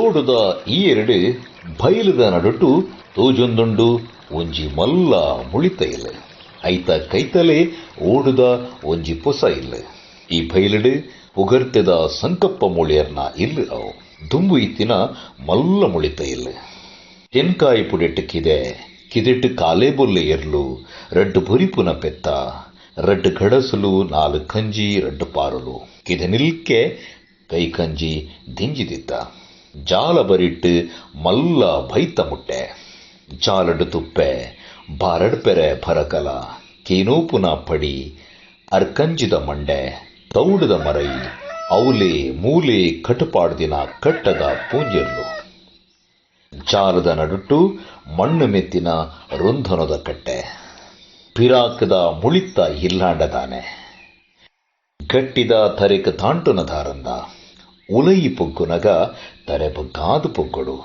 ತೋಡುದ ಈ ಎರಡು ಬೈಲುದ ನಡುಟು ತೋಜೊಂದುಂಡು ಒಂಜಿ ಮಲ್ಲ ಮುಳಿತ ಇಲ್ಲ. ಐತ ಕೈತಲೆ ಓಡುದ ಒಂಜಿ ಪೊಸ ಇಲ್ಲ. ಈ ಬೈಲುಡು ಪುಗರ್ತೆದ ಸಂಕಪ್ಪ ಮೂಳಿಯರ್ನ ಇಲ್ಲು ಅವು ದುಂಬು ಇತ್ತಿನ ಮಲ್ಲ ಮುಳಿತ ಇಲ್ಲ. ತೆನ್ಕಾಯಿ ಪುಡೆಟ್ಟು ಕಿದೆ ಕಿದೆಟ್ಟು ಕಾಲೇ ಬೊಲ್ಲೆ ಎರ್ಲು, ರಡ್ಡು ಬೊರಿಪುನ ಪೆತ್ತ, ರಡ್ಡು ಗಡಸಲು, ನಾಲು ಕಂಜಿ, ರಡ್ಡು ಪಾರಲು. ಕಿದೆ ನಿಲ್ಕೆ ಕೈ ಕಂಜಿ ದಿಂಜಿದಿತ್ತ. ಜಾಲ ಬರಿಟ್ಟು ಮಲ್ಲ ಬೈತ ಮುಟ್ಟೆ, ಜಾಲಡು ತುಪ್ಪೆ, ಬಾರಡ್ಪೆರೆ ಭರಕಲ, ಕೇನೋಪುನ ಪಡಿ, ಅರ್ಕಂಜಿದ ಮಂಡೆ, ತೌಡದ ಮರೈ, ಔಲೆ ಮೂಲೆ ಕಟುಪಾಡ್ದಿನ ಕಟ್ಟದ ಪೂಂಜೆರ್ಲು. ಜಾಲದ ನಡುಟ್ಟು ಮಣ್ಣು ಮೆತ್ತಿನ ರೊಂಧನದ ಕಟ್ಟೆ, ಪಿರಾಕದ ಮುಳಿತ ಇಲ್ಲಾಂಡದಾನೆ, ಗಟ್ಟಿದ ತರೆಕ ತಾಂಟುನ ದಾರಂದ, ಉಲಯಿ ಪೊಗ್ಗುನಗ ತರೆ ಬಗ್ಗಾದು ಪೊಗ್ಗೊಡು,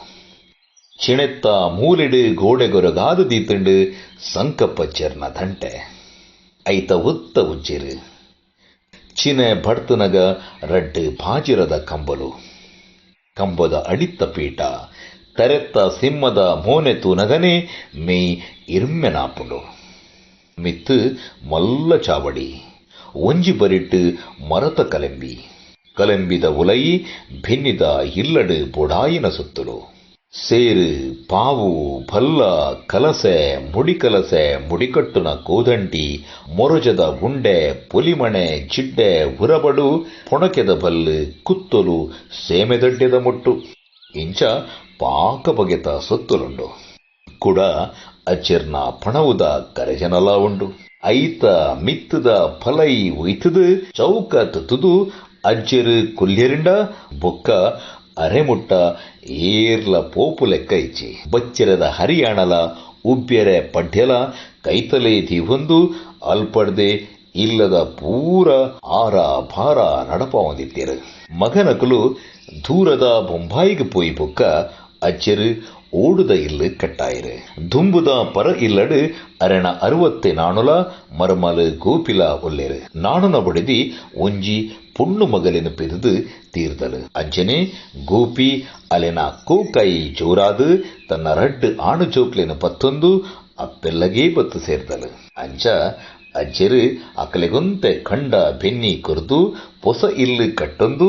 ಚಿಣೆತ್ತ ಮೂಲೆಡು ಗೋಡೆಗೊರಗಾದು ದೀತಂಡು ಸಂಕಪ್ಪ ಚೆರ್ನ ದಂಟೆ, ಐತ ಒತ್ತ ಉಜ್ಜಿರು, ಚಿನೆ ಭಡ್ತನಗ ರಡ್ಡು ಬಾಜಿರದ ಕಂಬಲು, ಕಂಬದ ಅಡಿತ್ತ ಪೀಠ, ತರೆತ್ತ ಸಿಂಹದ ಮೋನೆ ತೂನಗನೆ ಮೇಯ್ ಇರ್ಮೆನಾಪುಂಡು. ಮಿತ್ತು ಮಲ್ಲ ಚಾವಡಿ, ಒಂಜಿ ಬರಿಟ್ಟು ಮರತ ಕಲೆಂಬಿ, ಕಲೆಂಬಿದ ಉಲಯಿ ಭಿನ್ನಿದ ಇಲ್ಲಡು ಬೊಡಾಯಿನ ಸುತ್ತಲು, ಸೇರು ಪಾವು ಭಲ್ಲ ಕಲಸೆ ಮುಡಿಕಲಸೆ ಮುಡಿಕಟ್ಟುನ ಕೋದಂಟಿ, ಮೊರಜದ ಉಂಡೆ, ಪೊಲಿಮಣೆ ಜಿಡ್ಡೆ ಉರಬಡು, ಪೊಣಕೆದ ಬಲ್ಲು ಕುತ್ತಲು, ಸೇಮೆದಡ್ಡೆದ ಮುಟ್ಟು, ಇಂಚ ಪಾಕ ಬಗೆತ ಸೊತ್ತುಲುಂಡು. ಕೂಡ ಅಚ್ಚೆರ್ನ ಪಣವುದ ಕರೆಜನಲ ಉಂಡು. ಐತ ಮಿತ್ತದ ಫಲೈ ಒಯ್ತದು ಚೌಕ ತುದು ಅಜ್ಜೆರು ಕುಲ್ಯರಿಂಡ ಬೊಕ್ಕ ಅರೆಮುಟ್ಟ ಏರ್ಲ ಪೋಪು ಲೆಕ್ಕ ಇಚ್ಚಿ. ಬಚ್ಚೆರದ ಹರಿಯಾಣಲ ಉಬ್ಬ್ಯರೆ ಪಡ್ಯಲ ಕೈತಲೆ ದೀವೊಂದು ಅಲ್ಪಡ್ದೆ ಇಲ್ಲದ ಪೂರ ಆರ ಭಾರ ನಡಪವಂದಿತ್ತೇರು. ಮಗನಕುಲು ದೂರದ ಬೊಂಬಾಯಿಗೆ ಪೋಯಿ ಬೊಕ್ಕ ಅಜ್ಜೆರು ಓಡುದ ಇಲ್ಲು ಕಟ್ಟಾಯಿರು. ದುಂಬುದ ಪರ ಇಲ್ಲಡು ಅರೆಣ 60 ನಾಣುಲ ಮರಮಲು ಗೋಪಿಲ ಒಲ್ಲೆರು. ನಾಣುನ ಬಡಿದಿ ಒಂಜಿ ಪೊಣ್ಣು ಮಗಲಿನ ಪೆದುದು ತೀರ್ದಳು. ಅಂಚನೆ ಗೋಪಿ ಅಲೆನ ಕೋಕೈ ಜೋರಾದು ತನ್ನ ರಡ್ಡು ಆಣು ಜೋಕ್ಲೆನ ಪತ್ತೊಂದು ಅಪ್ಪೆಲ್ಲಗೇ ಬತ್ತು ಸೇರ್ದಳು. ಅಂಚ ಅಜ್ಜೆರು ಅಕಲೆಗೊಂತೆ ಕಂಡ ಬೆನ್ನಿ ಕೊರ್ದು ಪೊಸ ಇಲ್ಲು ಕಟ್ಟೊಂದು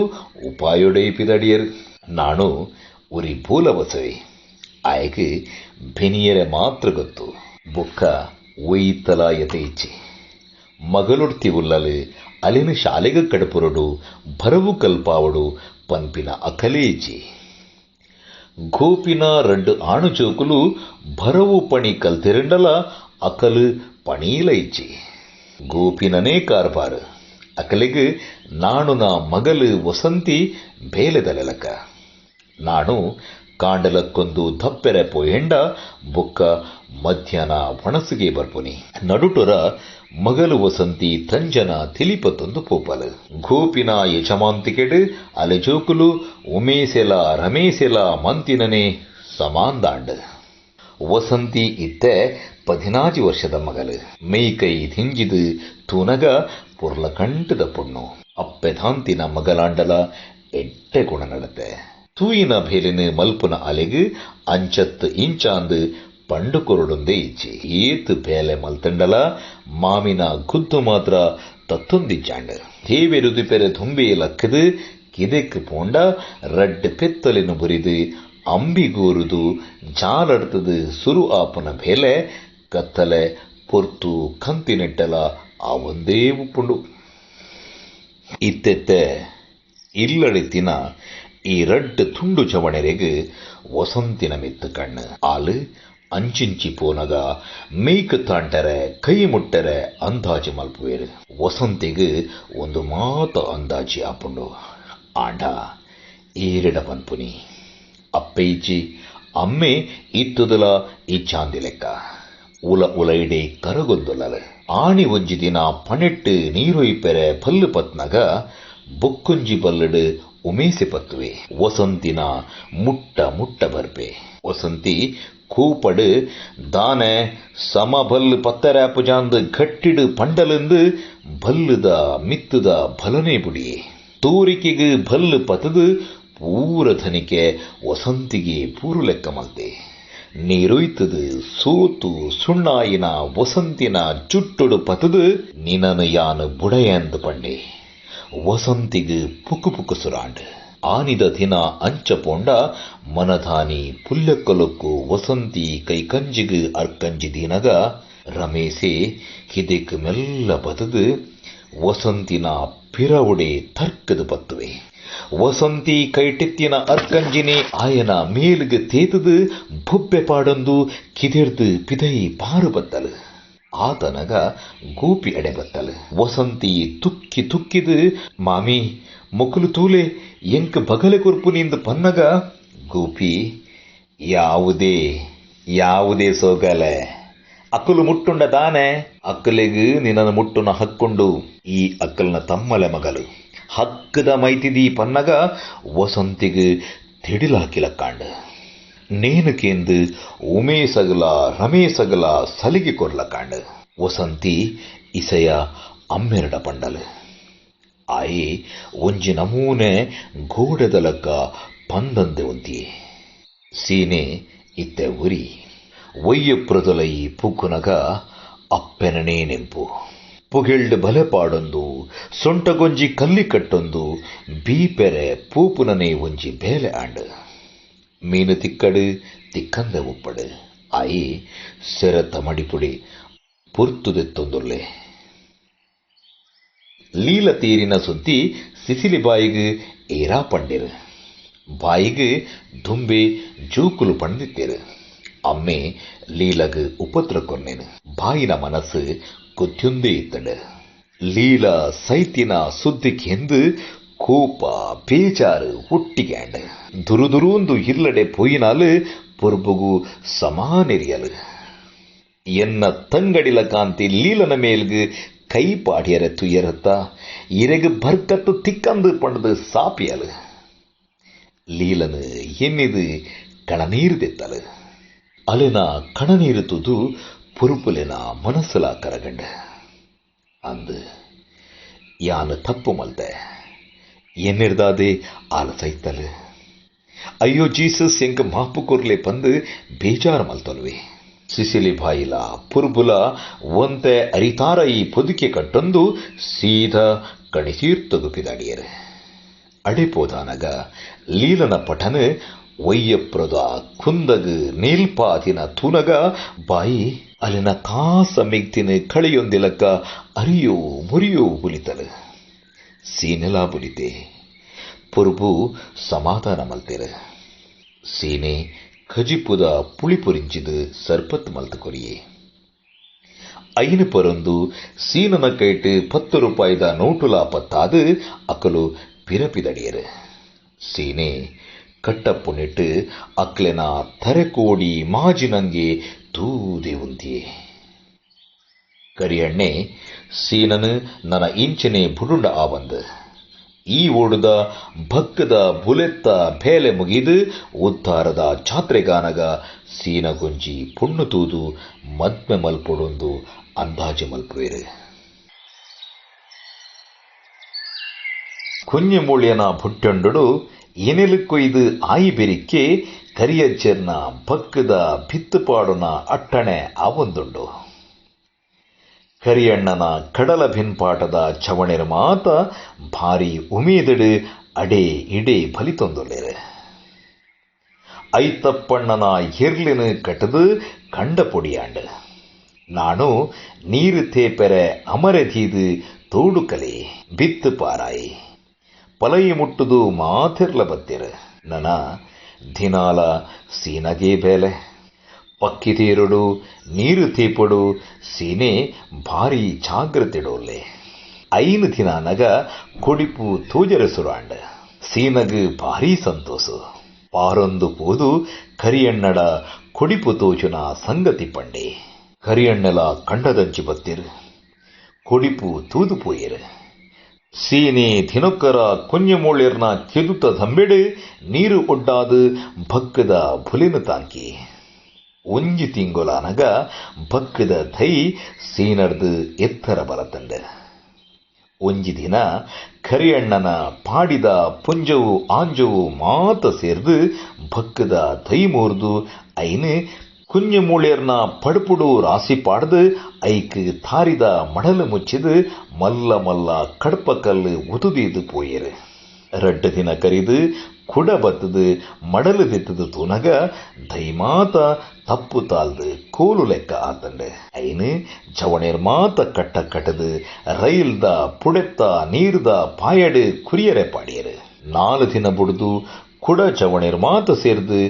ಉಪಾಯೊಡೈಪಿದಡಿಯರು. ನಾಣು ಉರಿ ಪೂಲ ಬಸವೆ ಆಯಗೆ ಬೆನಿಯರೆ ಮಾತ್ರ ಗೊತ್ತು. ಬೊಕ್ಕ ಒಯ್ತಲ ಯತೆ ಇಚ್ಚೆ ಮಗಲೊಡ್ತಿ ಉಲ್ಲಲು ಅಲಿನ ಶಾಲೆಗೆ ಕಡಪುರಡು ಬರವು ಕಲ್ಪಾವಡು ಪನ್ಪಿನ ಅಕಲೇ ಇಚ್ಚೆ. ಗೋಪಿನ ರಡ್ಡು ಆಣು ಚೋಕುಲು ಬರವು ಪಣಿ ಕಲ್ತಿರಂಡಲ ಅಕಲು ಪಣೀಲ ಇಚ್ಚೆ. ಗೋಪಿನನೇ ಕಾರ್ಬಾರು ಅಕಲಿಗೆ ನಾಣುನ ಮಗಲು ವಸಂತಿ ಬೇಲೆದಲೆಲಕ. ನಾಣು ಕಾಂಡಲಕ್ಕೊಂದು ದಪ್ಪೆರೆ ಪೋಯೆಂಡ ಬೊಕ್ಕ ಮಧ್ಯಾಹ್ನ ಒಣಸುಗೆ ಬರ್ಪುನಿ. ನಡುಟೊರ ಮಗಲು ವಸಂತಿ ತಂಜನ ತಿಳಿಪತ್ತೊಂದು ಪೋಪಲು. ಗೋಪಿನ ಯಜಮಾಂತಿಕೆಡು ಅಲೆಜೋಕುಲು ಉಮೇಸೆಲ ರಮೇಸೆಲ ಮಂತಿನನೆ ಸಮಾಂದಾಂಡ್. ವಸಂತಿ ಇತ್ತೆ 14 ವರ್ಷದ ಮಗಲು. ಮೇಯ್ಕೈ ಧಿಂಜಿದು ತೂನಗ ಪೊರ್ಲ ಕಂಟದ ಪೊಣ್ಣು. ಅಪ್ಪೆದಾಂತಿನ ಮಗಲಾಂಡಲ ಎಡ್ಡೆ ಗುಣ ನಡತೆ. ತೂಯಿನ ಬೇಲಿನ ಮಲ್ಪುನ ಅಲೆಗು ಅಂಚತ್ತು ಇಂಚಾಂದು ಪಂಡು ಕೊರಡುಂದೇ ಇಚ್ಚಿ. ಏತು ಬೇಲೆ ಮಲ್ತಂಡಲ ಮಾಮಿನ ಗುದ್ದು ಮಾತ್ರ ತತ್ತೊಂದಿಜ್ಜಾಂಡ್. ದೇವೆರುದಿ ಪೆರೆ ದುಂಬೆ ಲಕ್ಕದು ಕಿದೆಕ್ ಪೋಂಡ ರಡ್ಡು ಪೆತ್ತಲಿನ ಬುರಿದು ಅಂಬಿಗೂರುದು ಜಾಲಡ್ತದು ಸುರು ಆಪುನ ಬೇಲೆ ಕತ್ತಲೆ ಪೊರ್ತು ಕಂತಿನೆಟ್ಟಲ ಆ ಒಂದೇ ಉಪ್ಪುಂಡು. ಇತ್ತೆತ್ತೆ ಇಲ್ಲಡಿತಿನ ಈ ರಡ್ಡು ತುಂಡು ಜವಣೆರೆಗ್ ವಸಂತಿನ ಮಿತ್ತು ಕಣ್ಣು. ಆಲು ಅಂಚಿಂಚಿ ಪೋನಗ ಮೇಯ್ಕು ತಾಂಟರೆ ಕೈ ಮುಟ್ಟರೆ ಅಂದಾಜು ಮಲ್ಪುವೇರು. ವಸಂತಿಗ್ ಒಂದು ಮಾತ ಅಂದಾಜಿ ಆಪುಂಡು. ಆಂಡ ಏರಿಡ ಪನ್ಪುನಿ ಅಪ್ಪೈಚಿ ಅಮ್ಮೆ ಇತ್ತುದಲ ಇಚ್ಚಾಂದಿ ಲೆಕ್ಕ ಉಲ ಉಲೈಡೆ ಕರಗೊಂದುಲಲು. ಆಣಿ ಒಂಜಿ ದಿನ ಪಣೆಟ್ಟು ನೀರೊಯ್ಪೆರೆ ಬಲ್ಲು ಪತ್ನಗ ಬೊಕ್ಕೊಂಜಿ ಬಲ್ಲಡು ಉಮೇಸೆ ಪತ್ತುವೆ. ವಸಂತಿನ ಮುಟ್ಟ ಮುಟ್ಟ ಬರ್ಪೆ. ವಸಂತಿ ಕೂಪಡು ದಾನೆ ಸಮ ಬಲ್ಲು ಪತ್ತರಾಪುಜಾಂದು ಗಟ್ಟಿಡು ಪಂಡಲೆಂದು ಬಲ್ಲುದ ಮಿತ್ತುದ ಬಲನೆ ಬುಡಿಯೆ. ತೋರಿಕೆಗೆ ಬಲ್ಲು ಪತದು ಪೂರ ಧನಿಕೆ ವಸಂತಿಗೆ ಪೂರು ಲೆಕ್ಕ ಮಲ್ತೆ. ನೀರೊಯ್ತದು ಸೋತು ಸುಣ್ಣಾಯಿನ ವಸಂತಿನ ಜುಟ್ಟುಡು ಪತದು ನಿನನು ಯಾನು ಬುಡಯಂದು ಪಂಡೆ. ವಸಂತಿಗೆ ಪುಕ್ಕು ಪುಕ್ಕು ಸುರಾಂಡ್. ಆನಿದ ದಿನ ಅಂಚ ಪೋಂಡ ಮನಧಾನಿ ಪುಲ್ಯಕ್ಕಲೊಕ್ಕು ವಸಂತಿ ಕೈಕಂಜಿಗ್ ಅರ್ಕಂಜಿ ದಿನಗ ರಮೇಶೆ ಹಿದೆಕ್ ಮೆಲ್ಲ ಬತದು ವಸಂತಿನ ಪಿರವುಡೆ ತರ್ಕದು ಬತ್ತುವೆ. ವಸಂತಿ ಕೈಟಿತ್ತಿನ ಅರ್ಕಂಜಿನಿ ಆಯನ ಮೇಲ್ಗ್ ತೇತದು ಬೊಬ್ಬೆ ಪಾಡೊಂದು ಕಿದೆರ್ದು ಪಿದೈ ಪಾರು ಬತ್ತಲು. ಆತನಗ ಗೋಪಿ ಎಡೆ ಬತ್ತಲು. ವಸಂತಿ ತುಕ್ಕಿ ತುಕ್ಕಿದು ಮಾಮಿ ಮೊಕಲು ತೂಲೆ ಎಂಕ್ ಬಗಲೆ ಕೊರ್ಪು ನಿಂದು ಪನ್ನಗ ಗೋಪಿ ಯಾವುದೇ ಯಾವುದೇ ಸೋಗಲೆ ಅಕ್ಕಲು ಮುಟ್ಟುಂಡ ತಾನೆ ಅಕ್ಕಲೆಗ್ ನಿನ್ನನ್ನು ಮುಟ್ಟುನ ಹಕ್ಕೊಂಡು ಈ ಅಕ್ಕಲ್ನ ತಮ್ಮಲೆ ಮಗಲು ಹಕ್ಕದ ಮೈತಿದಿ ಪನ್ನಗ ವಸಂತಿಗ್ ತಿಡಿಲಾಕಿಲಕ್ಕಾಂಡ. ನೇನುಕೇಂದು ಉಮೇಸಗಲ ರಮೇಸಗಲ ಸಲಿಗೆ ಕೊರ್ಲಕ್ಕಾಂಡ. ವಸಂತಿ ಇಸೆಯ ಅಮ್ಮೆರಡ ಪಂಡಲು. ಆಯಿ ಒಂಜಿ ನಮೂನೆ ಗೋಡೆದಲಕ್ಕ ಪಂದಂದೆ ಉಂತಿಯೇ. ಸೀನೆ ಇತ್ತೆ ಉರಿ ಒಯ್ಯಪ್ರದೊಲೈ ಪುಗ್ಗುನಗ ಅಪ್ಪೆನನೇ ನೆಂಪು. ಪುಗೆಲ್ಡ್ ಬಲೆ ಪಾಡೊಂದು ಸೊಂಟಗೊಂಜಿ ಕಲ್ಲಿ ಕಟ್ಟೊಂದು ಬೀಪೆರೆ ಪೂಪುನನೇ ಒಂಜಿ ಬೇಲೆ ಆಂಡ್. ಮೀನು ತಿಕ್ಕಡು ತಿಕ್ಕಂದ ಉಪ್ಪಡು ಆಯಿ ಸೆರತ ಮಡಿಪುಡಿ ಪೊರ್ತುದೆತ್ತೊಂದುಲ್ಲೆ. ಲೀಲ ತೀರಿನ ಸುದ್ದಿ ಸಿಸಿಲಿ ಬಾಯಿಗ್ ಏರಾ ಪಂಡಿರು. ಬಾಯಿಗ್ ದುಂಬೆ ಜೂಕುಲು ಪಂಡಿತ್ತೇರು. ಅಮ್ಮೆ ಲೀಲಗ್ ಉಪದ್ರ ಕೊರ್ನೇನು. ಬಾಯಿನ ಮನಸ್ಸು ಕೊತ್ಯೊಂದೇ ಇತ್ತಂಡು. ಲೀಲ ಸೈತಿನ ಸುದ್ದಿಗೆಂದು ಕೋಪ ಬೇಜಾರು ಒಟ್ಟಿಗೆ ದುರುದುರೂಂದು ಇಲ್ಲಡೆ ಪೋಯಿನಾಲು ಪೊರ್ಬುಗು ಸಮಾನೆರಿಯಲು. ಎನ್ನ ತಂಗಡಿಲ ಕಾಂತಿ ಲೀಲನ ಮೇಲ್ಗ್ ಕೈ ಪಾಡಿಯರೆ ತುಯರತ್ತ ಇರೆಗ್ ಬರ್ಕತ್ತು ತಿಕ್ಕಂದು ಪಂಡದು ಸಾಪಿಯಲು. ಲೀಲನು ಎನ್ನಿದು ಕಣನೀರು ದೆತ್ತಲು. ಅಲೆನ ಕಣನೀರು ತುದು ಪೊರುಪುಲೆನ ಮನಸ್ಸುಲ ಕರಗಂಡ. ಅಂದು ಯಾನು ತಪ್ಪು ಮಲ್ತೆ ಎನ್ನಿರ್ದಾದೆ ಆಲ ಸೈತಲು. ಅಯ್ಯೋ ಜೀಸಸ್ ಎಂಕ ಮಾಪು ಕೊರ್ಲೆ ಪಂದು ಬೇಜಾರು ಮಲ್ತೊಲ್ವೆ. ಸಿಸಿಲಿ ಬಾಯಿಲ ಪುರ್ಬುಲ ಒಂತೆ ಅರಿತಾರ ಈ ಪೊದುಕೆ ಕಟ್ಟೊಂದು ಸೀದಾ ಕಣಿಸೀರ್ತಗುಪಿದಾಡಿಯರು. ಅಡೆಪೋದಾನಗ ಲೀಲನ ಪಠನ ಒಯ್ಯಪ್ರದ ಕುಂದಗ್ ನೀಲ್ಪಾತಿನ ತುನಗ ಬಾಯಿ ಅಲ್ಲಿನ ಕಾಸ ಮಿಗ್ತಿನ ಕಳೆಯೊಂದಿಲಕ್ಕ ಅರಿಯೋ ಮುರಿಯೋ ಬುಲಿತಲು. ಸೀನೆಲಾ ಬುಲಿತೆ. ಪುರ್ಬು ಸಮಾಧಾನ ಮಲ್ತೆರು. ಸೀನೆ ಖಜಿಪುದ ಪುಳಿಪುರಿಂಚಿದು ಸರ್ಪತ್ ಮಲ್ತು ಕೊರಿಯೆ. ಐನು ಪರೊಂದು ಸೀನನ ಕೈಟ್ 10 ರೂಪಾಯಿದ ನೋಟುಲಾ ಪತ್ತಾದು ಅಕಲು ಪಿರಪಿದಡಿಯರು. ಸೀನೆ ಕಟ್ಟಪ್ಪುನಿಟ್ಟು ಅಕ್ಲೆನ ತರೆಕೋಡಿ ಮಾಜಿನಂಗೆ ತೂದೆ ಉಂತಿಯೆ. ಕರಿಯಣ್ಣೆ ಸೀನನು ನನ್ನ ಇಂಚನೆ ಬುಡುಂಡ ಆವಂದು. ಈ ಓಡುದ ಭಕ್ಕದ ಬುಲೆತ್ತ ಬೇಲೆ ಮುಗಿದು ಉತ್ತಾರದ ಜಾತ್ರೆಗಾನಗ ಸೀನಗೊಂಜಿ ಪೊಣ್ಣು ತೂದು ಮದ್ಮೆ ಮಲ್ಪೊಡೊಂದು ಅಂದಾಜು ಮಲ್ಪುವೇರು. ಕುഞ്ഞുಮೂಳ್ಯನ ಬುಟ್ಟೊಂಡುಡು ಎನೆಲು ಕೊಯ್ದು ಆಯಿ ಬೆರಿಕೆ ಕರಿಯಜ್ಜೆರ್ನ ಭಕ್ಕದ ಬಿತ್ತು ಪಾಡುನ ಅಟ್ಟಣೆ ಆವೊಂದುಂಡು. ಕರಿಯಣ್ಣನ ಕಡಲ ಬಿನ್ಪಾಟದ ಚವಣೆರ ಮಾತ ಭಾರಿ ಉಮೇದಡು ಅಡೆ ಇಡೆ ಬಲಿತೊಂದುಲ್ಲೆರು. ಐತಪ್ಪಣ್ಣನ ಎರ್ಲಿನ ಕಟದು ಕಂಡ ಪೊಡಿಯಾಂಡು. ನಾನು ನೀರು ತೇಪೆರೆ ಅಮರೆ ತೀದು ತೋಡುಕಲೆ ಬಿತ್ತು ಪಾರಾಯಿ ಪಲಯಿ ಮುಟ್ಟುದು ಮಾತಿರ್ಲ ಬತ್ತಿರು. ನನ ದಿನಾಲ ಸೀನಗೇ ಬೇಲೆ ಪಕ್ಕಿ ತೀರುಡು ನೀರು ತೀಪುಡು ಸೀನೆ ಭಾರಿ ಜಾಗ್ರತೆಡೋಲ್ಲೆ. 5 ದಿನಾನಗ ಕೊಡಿಪು ತೂಜರೆ ಸುರಾಂಡ. ಸೀನಗ್ ಭಾರಿ ಸಂತೋಷ. ಪಾರೊಂದು ಪೋದು ಕರಿಯಣ್ಣಡ ಕೊಡಿಪು ತೋಜುನ ಸಂಗತಿ ಪಂಡೆ. ಕರಿಯಣ್ಣಲ ಕಂಡದಂಚಿ ಬತ್ತಿರು. ಕೊಡಿಪು ತೂದು ಪೋಯರು. ಸೀನೆ ದಿನೊಕ್ಕರ ಕುഞ്ഞುಮೂಳಿರ್ನ ಕೆದುತ ದಂಬೆಡು ನೀರು ಒಡ್ಡಾದು ಭಕ್ಕದ ಬುಲಿನ ತಾಂಕಿ. ಒಂಜಿ ತಿಂಗೊಲಾನಗ ಭಕ್ಕದ ಥೈ ಸೀನರ್ದು ಎತ್ತರ ಬಲತಂಡ. ಒಂಜಿ ದಿನ ಕರಿಯಣ್ಣನ ಪಾಡಿದ ಪುಂಜವು ಆಂಜವು ಮಾತ ಸೇರ್ದು ಭಕ್ಕದ ದೈ ಮೂರ್ದು ಐನು ಕುಂಜು ಮೂಳ್ಯರ್ನ ಪಡುಪುಡು ರಾಸಿ ಪಾಡ್ದು ಐಕ್ ತಾರಿದ ಮಡಲು ಮುಚ್ಚಿದು ಮಲ್ಲ ಮಲ್ಲ ಕಡ್ಪ ಕಲ್ಲು ಉದುದೀದು ಪೋಯರು. ರಡ್ಡು ದಿನ ಕರಿದು ಕುಡ ಬತ್ತದು ಮಡಲು ದಿತ್ತದು ತೂನಗ ದೈಮಾತ ತಪ್ಪು ತಾಲ್ದು ಕೋಲು ಲೆಕ್ಕ ಆತಂಡು. ಐನು ಜವಣೇರ್ ಮಾತ ಕಟ್ಟ ಕಟ್ಟದು ರೈಲ್ದ ಪುಡೆತ್ತ ನೀರ್ದ ಪಾಯಡು ಕುರಿಯರೆ ಪಾಡಿಯರು. 4 ದಿನ ಬುಡ್ದು ಕುಡ ಜವಣೇರ್ ಮಾತ ಸೇರ್ದು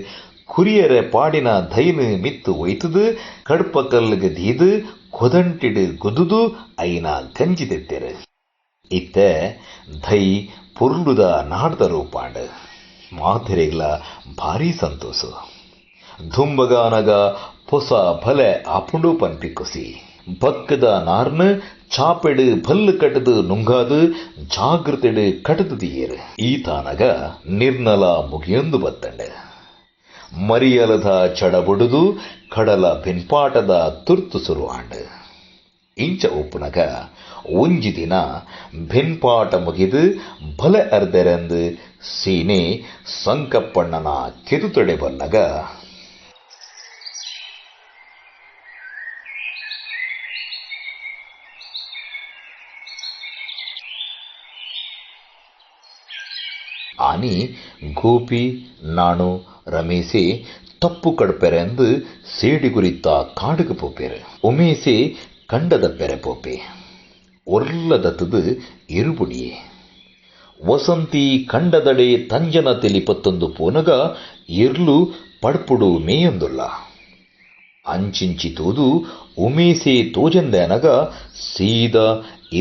ಕುರಿಯರೆ ಪಾಡಿನ ದೈನು ಮಿತ್ತು ಒಯ್ತದು ಕಡ್ಪ ಕಲ್ಲಿಗೆ ದೀದು ಕೊದಂಟಿಡು ಗುದುದು ಐನ ಗಂಜಿ ತೆತ್ತೆರು. ಇತ್ತೆ ದೈ ಪೊರ್ಲುದ ನಾಡ್ದ ರೂಪಾಂಡು. ಮಾತೆರೆಗ್ಲ ಭಾರಿ ಸಂತೋಷ. ಧುಂಬಗಾನಗ ಪೊಸ ಬಲೆ ಆಪುಂಡು ಪನ್ಪಿ ಕುಸಿ. ಬಕ್ಕದ ನಾರ್ನು ಚಾಪೆಡು ಬಲ್ಲು ಕಟ್ಟದು ನುಂಗಾದು ಜಾಗೃತೆಡು ಕಟ್ಟದು ದಿಯೇರು. ಈತಾನಗ ನಿರ್ನಲ ಮುಗಿಯೊಂದು ಬತ್ತಂಡೆ. ಮರಿಯಲದ ಚಡಬುಡುದು ಕಡಲ ಬೆನ್ಪಾಟದ ತುರ್ತು ಸುರು ಆಂಡು. ಇಂಚ ಉಪ್ಪುನಗ ಒಂಜಿ ದಿನ ಬೆನ್ಪಾಟ ಮುಗಿದು ಬಲೆ ಅರ್ಧೆರೆಂದು ಸೀನೆ ಸಂಕಪ್ಪಣ್ಣನ ಕೆದುತಡೆ ಬನ್ನಗ ಆನಿ ಗೋಪಿ ನಾಣು ರಮೇಶೆ ತಪ್ಪು ಕಡ್ಪೆರೆಂದು ಸೇಡಿ ಗುರಿತ ಕಾಡುಗೆ ಪೋಪೇರು. ಉಮೇಶೆ ಕಂಡದ ಪೆರೆ ಪೋಪೆ. ಒರ್ಲದತ್ತದು ಇರುಬುಡಿಯೇ. ವಸಂತಿ ಕಂಡದಡೆ ತಂಜನ ತೆಲಿಪತ್ತೊಂದು ಪೋನಗ ಇರ್ಲು ಪಡ್ಪುಡು ಮೇಯೊಂದುಲ್ಲ. ಅಂಚಿಂಚಿ ತೋದು ಉಮೇಸೆ ತೋಜಂದೆನಗ ಸೀದಾ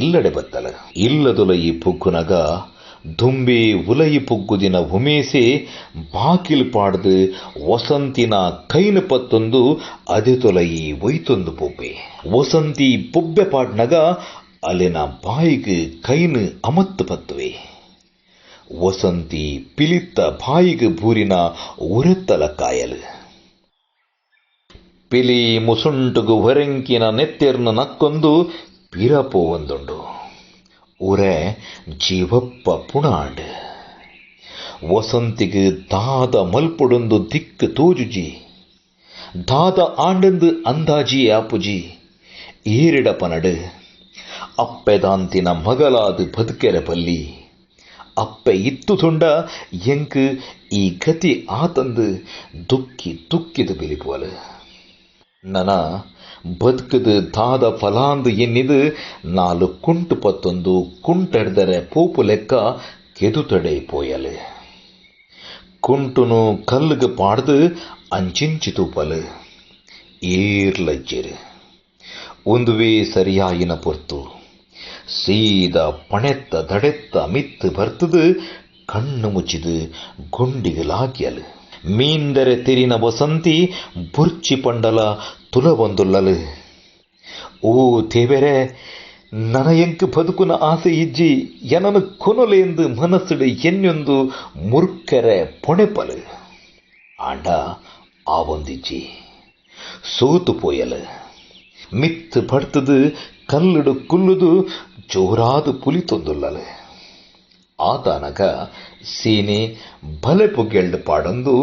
ಇಲ್ಲಡೆ ಬತ್ತಲ. ಇಲ್ಲದೊಲಯಿ ಪುಗ್ಗುನಗ ದುಂಬೆ ಉಲಯಿ ಪುಗ್ಗುದಿನ ಉಮೇಸೆ ಬಾಕಿಲ್ ಪಾಡ್ದು ವಸಂತಿನ ಕೈನ ಪತ್ತೊಂದು ಅದೆ ತೊಲಯಿ ಒಯ್ತೊಂದು ಪೊಬ್ಬೆ. ವಸಂತಿ ಪೊಬ್ಬೆ ಪಾಡ್ನಗ ಅಲೆನ ಬಾಯಿಗೆ ಕೈನು ಅಮತ್ತು ಪತ್ತುವೆ. ವಸಂತಿ ಪಿಲಿತ್ತ ಬಾಯಿಗೆ ಬೂರಿನ ಉರೆತ್ತಲ ಕಾಯಲು. ಪಿಲಿ ಮುಸುಂಟುಗು ಹೊರೆಂಕಿನ ನೆತ್ತೆರ್ನ ನಕ್ಕೊಂದು ಪಿರ ಪೋವೊಂದುಂಡು. ಉರೆ ಜೀವಪ್ಪ ಪುಣಾಂಡ್. ವಸಂತಿಗೆ ದಾದ ಮಲ್ಪುಡೊಂದು ದಿಕ್ಕು ತೋಜುಜಿ. ದಾದ ಆಂಡಂದು ಅಂದಾಜಿ ಆಪುಜಿ. ಏರಿಡ ಪನಡು ಅಪ್ಪೆದಾಂತಿನ ಮಗಲಾದ ಬದುಕೆರೆ ಬಲ್ಲಿ. ಅಪ್ಪೆ ಇತ್ತು ತುಂಡ ಎಂಕ್ ಈ ಗತಿ ಆತಂದು ದುಕ್ಕಿ ದುಕ್ಕಿದು ಬಿಲಿಪುವಲು. ನನ ಬದುಕದು ದಾದ ಫಲಾಂದು ಎನ್ನಿದು 4 ಕುಂಟು ಪತ್ತೊಂದು ಕುಂಟೆಡ್ದರೆ ಪೋಪು ಲೆಕ್ಕ ಕೆದುತಡೆ ಪೋಯಲು. ಕುಂಟುನು ಕಲ್ಲುಗೆ ಪಾಡ್ದು ಅಂಚಿಂಚಿ ತೂಪಲು. ಏರ್ಲಜ್ಜೆರು. ಒಂದುವೇ ಸರಿಯಾಯಿನ ಪೊರ್ತು. ಸೀದ ಪಣೆತ್ತ ದಡೆತ್ತ ಮಿತ್ತು ಬರ್ತದು ಕಣ್ಣು ಮುಚ್ಚಿದು ಗುಂಡಿಗೆ ಲಾಗಿಯಲು. ಮೀಂದರೆ ತೆರಿನ ವಸಂತಿ ಬುರ್ಚಿ ಪಂಡಲ ತುಲ ಬಂದುಲ್ಲಲು. ಓ ದೇವೆರೆ, ನನಯಂಕ್ ಬದುಕುನ ಆಸೆ ಇಜ್ಜಿ, ಎನನು ಕೊನೊಲೆಂದು ಮನಸ್ಸುಡು ಎನ್ನೊಂದು ಮುರ್ಕೆರೆ ಪೊಣೆಪಲು. ಆಂಡ ಆವೊಂದಿಜ್ಜಿ ಸೋತು ಪೋಯಲು. ಮಿತ್ತು ಬಡ್ತದು ಕಲ್ಲುಡು ಕುಲ್ಲುದು ಜೋರಾದು ಪುಲಿತೊಂದುಲ್ಲಲು. ಆತನಗ ಸೀನೆ ಬಲೆ ಪುಗ್ಗೆಲ್ಡು ಪಾಡೊಂದು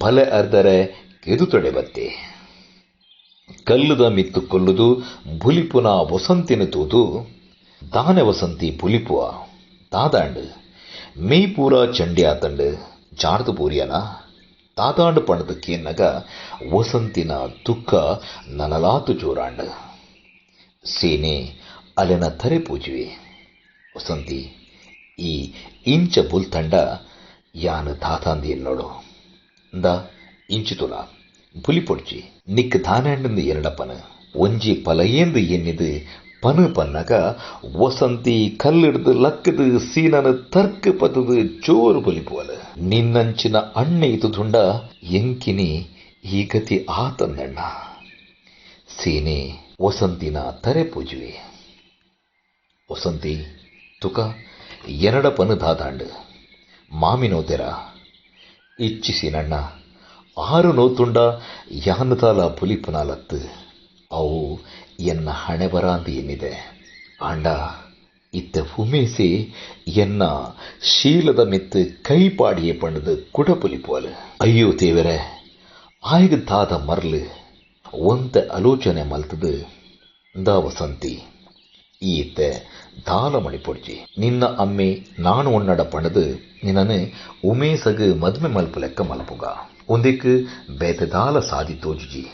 ಬಲೆ ಅರ್ದರೆ ಕೆದುತೊಡೆ ಬತ್ತೆ. ಕಲ್ಲುದ ಮಿತ್ತು ಕೊಲ್ಲುದು ಬುಲಿಪುನ ವಸಂತಿನ ತೂದು ದಾನೆ ವಸಂತಿ ಬುಲಿಪುವ ದಾದಾಂಡು ಮೇಯ್ ಪೂರ ಚಂಡಿ ಆತಂಡು ಜಾರ್ದು ಪೂರಿಯನ ತಾತಾಂಡು ಪಣದು ಕೇನ್ನಗ ವಸಂತಿನ ದುಃಖ ನನಲಾತು ಜೋರಾಂಡು. ಸೇನೆ ಅಲೆನ ತರೆ ಪೂಜುವೆ. ವಸಂತಿ ಈ ಇಂಚ ಬುಲ್ತಂಡ ಯಾನು ತಾತಾಂದಿ ಎನ್ನೋಡು ಇಂದ ಇಂಚು ತುಲ ಬುಲಿ ಪೊಡ್ಚಿ ನಿಕ್ ತಾನಾಂಡಂದು ಎರಡಪ್ಪನ ಒಂಜಿ ಪಲಯೇಂದು ಎನ್ನಿದು ಪನು ಪನ್ನಗ ವಸಂತಿ ಕಲ್ಲಿಡ್ದು ಲಕ್ಕದು ಸೀನನು ತರ್ಕ ಪತದು ಜೋರು ಬುಲಿಪುವಲು. ನಿನ್ನಂಚಿನ ಅಣ್ಣೆ ಇತುದುಂಡ ಎಂಕಿನಿ ಈ ಗತಿ ಆತಂದಣ್ಣ. ಸೀನೆ ವಸಂತಿನ ತರೆ ಪೂಜುವೆ. ವಸಂತಿ ತುಕ ಎರಡ ಪನು ದಾದಾಂಡು ಮಾಮಿನೋತೆರ ಇಚ್ಛಿಸಿನಣ್ಣ 6 ನೋತುಂಡ ಯಾನತಾಲ ಪುಲಿಪುನಾಲತ್ತು ಅವು ಎನ್ನ ಹಣೆ ಬರಾಂದು ಎನ್ನಿದೆ. ಆಂಡ ಇತ್ತೆ ಉಮೇಸೆ ಎನ್ನ ಶೀಲದ ಮಿತ್ತು ಕೈ ಪಾಡಿಯೇ ಪಂಡದು ಕುಡಪುಲಿಪೋಲು. ಅಯ್ಯೋ ದೇವರೇ, ಆಯ್ಗ ದಾದ ಮರ್ಲು ಒಂತೆ ಆಲೋಚನೆ ಮಲ್ತದು ದಾ ವಸಂತಿ, ಈತೆ ದಾಲ ಮಣಿಪೊಡ್ಜಿ, ನಿನ್ನ ಅಮ್ಮೆ ನಾನು ಒನ್ನಡ ಪಂಡದು ನಿನ್ನನು ಉಮೇಸಗು ಮದ್ಮೆ ಮಲ್ಪು ಲೆಕ್ಕ ಮಲ್ಪುಗ, ಒಂದಿಕ್ ಬೇತೆ ದಾಲ ಸಾದಿ ತೋಜುಜಿ.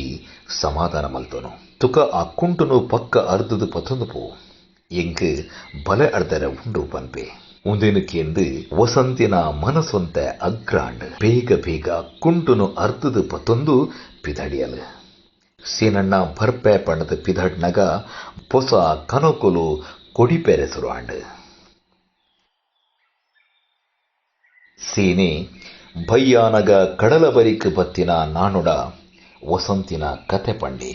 ಈ ಸಮಾಧಾನ ಮಲ್ತೋನು ತುಕ ಆ ಕುಂಟುನು ಪಕ್ಕ ಅರ್ಧದು ಪತ್ತೊಂದು ಪೋ, ಎಂಕ್ ಬಲೆ ಅರ್ಧರ ಉಂಡು ಪನ್ಪೆ. ಉಂದೇನಕ್ಕೆಂದು ವಸಂತಿನ ಮನಸ್ಸೊಂತೆ ಅಗ್ರಾಂಡ್ ಬೇಗ ಬೇಗ ಕುಂಟುನು ಅರ್ಧದು ಪತ್ತೊಂದು ಪಿದಡಿಯಲು. ಸೀನಣ್ಣ ಬರ್ಪೆ ಪಣ್ಣದ ಪಿದಡ್ನಗ ಪೊಸ ಕನಕುಲು ಕೊಡಿಪೆರೆ ಸುರುವಾಂಡ್. ಸೀನೆ ಭಯ್ಯಾನಗ ಕಡಲ ಬರಿಕ್ ಬತ್ತಿನ ನಾನುಡ ವಸಂತಿನ ಕತೆ ಪಂಡಿ.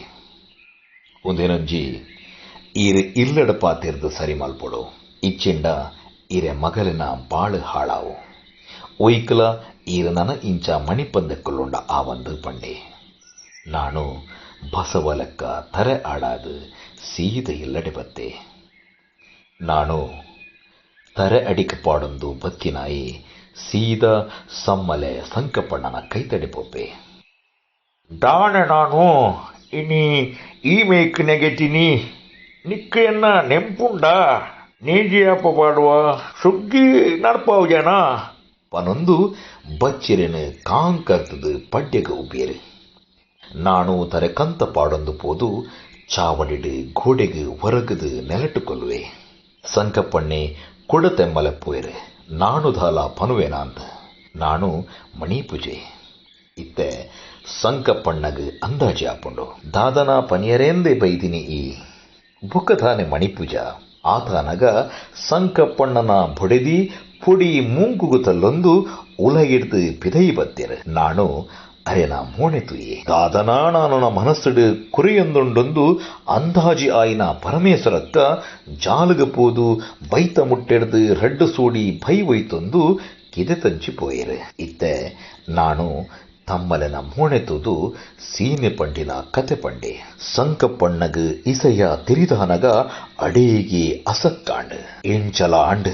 ಒಂದೇನೊಂಜಿ ಈರು ಇಲ್ಲಡ ಪಾತಿರ್ದು ಸರಿ ಮಲ್ಪೊಡು, ಇಚ್ಚಿಂಡ ಈರೆ ಮಗಲಿನ ಬಾಳು ಹಾಳಾವು, ಒಯ್ಕಲ ಈರು ನನ ಇಂಚ ಮಣಿಪಂದಕ್ಕುಲ್ಲುಂಡ ಆವಂದು ಪಂಡೆ. ನಾನು ಬಸವಲಕ್ಕ ತರೆ ಆಡಾದು ಸೀದ ಇಲ್ಲಡೆ ಬತ್ತೆ. ನಾನು ತರೆ ಅಡಿಕ ಪಾಡೊಂದು ಬತ್ತಿನಾಯಿ ಸೀದ ಸಮ್ಮಲೆ ಸಂಕಪಣ್ಣನ ಕೈತಡೆ ಪೋಪೆ. ದಾನೆ ನಾನು ಇನಿ ಈ ಮೇಕ್ ನೆಗೆಟಿನಿ ನಿಕ್ಕ ಎನ್ನ ನೆಂಪುಂಡ ನೇಜಿಯಾಪ ಪಾಡುವ ಸುಗ್ಗಿ ನಡ್ಪಾವು ಜನ ಪನೊಂದು ಬಚ್ಚಿರೆನು ಕಾಂಕರ್ತದು ಪಡ್ಯಗ ಉಬ್ಬೇರು. ನಾನು ತರೆ ಕಂತ ಪಾಡೊಂದು ಪೋದು ಚಾವಡಿಡು ಗೋಡೆಗು ಹೊರಗದು ನೆಲಟು ಕೊಲ್ಲುವೆ. ಸಂಕಪ್ಪಣ್ಣೆ ಕುಡತೆಮ್ಮಲೆ ಪೋಯರು, ನಾನು ದಾಲ ಪನುವೇನಾಂತ ನಾನು ಮಣಿಪೂಜೆ. ಇತ್ತೆ ಸಂಕಪ್ಪಣ್ಣಗ್ ಅಂದಾಜಿ ಆಪುಂಡು ದಾದನ ಪನಿಯರೇಂದೇ ಬೈದಿನಿ ಈ ಬುಕ್ಕದಾನೆ ಮಣಿಪೂಜಾ. ಆತನಗ ಸಂಕಪ್ಪಣ್ಣನ ಬೊಡೆದಿ ಪೊಡಿ ಮೂಂಕುಗು ತಲ್ಲೊಂದು ಉಲಗಿಡ್ದು ಪಿದೈ ಬತ್ತೆರು. ನಾನು ಅರೆನ ಮೋಣೆ ತುಯೆ ದಾದನಾ ನಾನು ಮನಸ್ಸುಡು ಕುರಿಯೊಂದುಂಡೊಂದು ಅಂದಾಜಿ ಆಯಿನ ಪರಮೇಶ್ವರಕ್ಕ ಜಾಲಗ ಪೋದು ಬೈತ ಮುಟ್ಟೆಡ್ದು ರಡ್ಡು ಸೋಡಿ ಬೈ ಒಯ್ತೊಂದು ಕಿದೆ ತಂಚಿ ಪೋಯೆರು. ಇತ್ತೆ ನಾನು ತಮ್ಮಲೆನ ಮೋಣೆ ತುದು ಸೀಮೆ ಪಂಡಿನ ಕತೆ ಪಂಡೆ. ಸಂಕಪ್ಪಣ್ಣಗ್ ಇಸಯ ತಿರಿದಾನಗ ಅಡೇಗಿ ಅಸಕ್ಕಾಂಡ್ ಎಂಚಲ ಆಂಡ್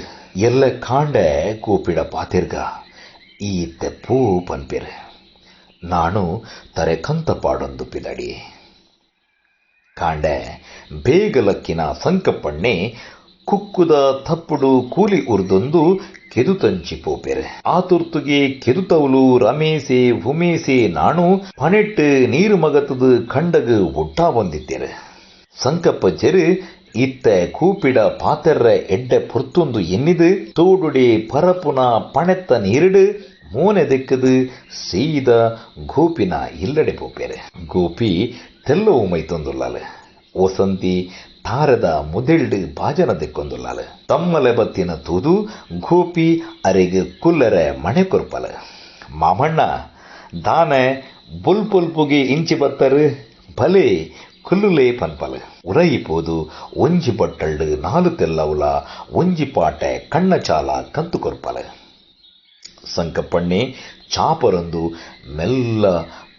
ಎಲ್ಲ ಕಾಂಡೆ ಕೋಪಿಡ ಪಾತಿರ್ಗ ಈತ್ತೆ ಪೂ ಪನ್ಪೆರು. ನಾನು ತರೆ ಕಂತ ಪಾಡೊಂದು ಪಿದಡಿ. ಕಾಂಡೆ ಬೇಗಲಕ್ಕಿನ ಸಂಕಪ್ಪಣ್ಣೆ ಕುಕ್ಕುದ ತಪ್ಪುಡು ಕೂಲಿ ಉರ್ದೊಂದು ಕೆದು ತಂಚಿ ಪೋಪೆರು. ಆತುರ್ತುಗೆ ಕೆದುತೌಲು ರಮೇಸೆ ಉಮೇಸೆ ನಾನು ಪನೆಟ್ಟು ನೀರು ಮಗತದು ಕಂಡಗು ಒಟ್ಟಾ ಬಂದಿದ್ದೇರು. ಸಂಕಪ್ಪಜ್ಜರು ಇತ್ತೆ ಕೂಪಿಡ ಪಾತೆರ್ರ ಎಡ್ಡೆ ಪೊರ್ತೊಂದು ಎನ್ನಿದು ತೋಡುಡೆ ಪರಪುನ ಪಣೆತ್ತ ನೀರಿಡು ಮೋನೆ ದೆಕ್ಕದು ಸೀದ ಗೋಪಿನ ಇಲ್ಲಡೆ ಪೋಪೆರು. ಗೋಪಿ ತೆಲ್ಲವು ಮೈತೊಂದುಲ್ಲಾಲು, ವಸಂತಿ ತಾರದ ಮುದೆಲ್ಡು ಬಾಜನ ದೆಕ್ಕೊಂದುಲ್ಲಾಲು. ತಮ್ಮಲೆ ಬತ್ತಿನ ತೂದು ಗೋಪಿ ಅರೆಗ್ ಕುಲ್ಲರೆ ಮಣೆ ಕೊರ್ಪಲ. ಮಾಮಣ್ಣ ದಾನೆ ಬುಲ್ಪುಲ್ಪುಗೆ ಇಂಚಿ ಬತ್ತರು ಭಲೆ ಕುಲ್ಲುಲೇ ಪನ್ಪಲ. ಉರೈ ಪೋದು ಒಂಜಿ ಬಟ್ಟಲ್ಡು ನಾಲು ತೆಲ್ಲವುಲ ಒಂಜಿ ಪಾಟೆ ಕಣ್ಣ ಚಾಲ ಕಂತು ಕೊರ್ಪಲ. ಸಂಕಪ್ಪಣ್ಣೆ ಚಾಪರೊಂದು ಮೆಲ್ಲ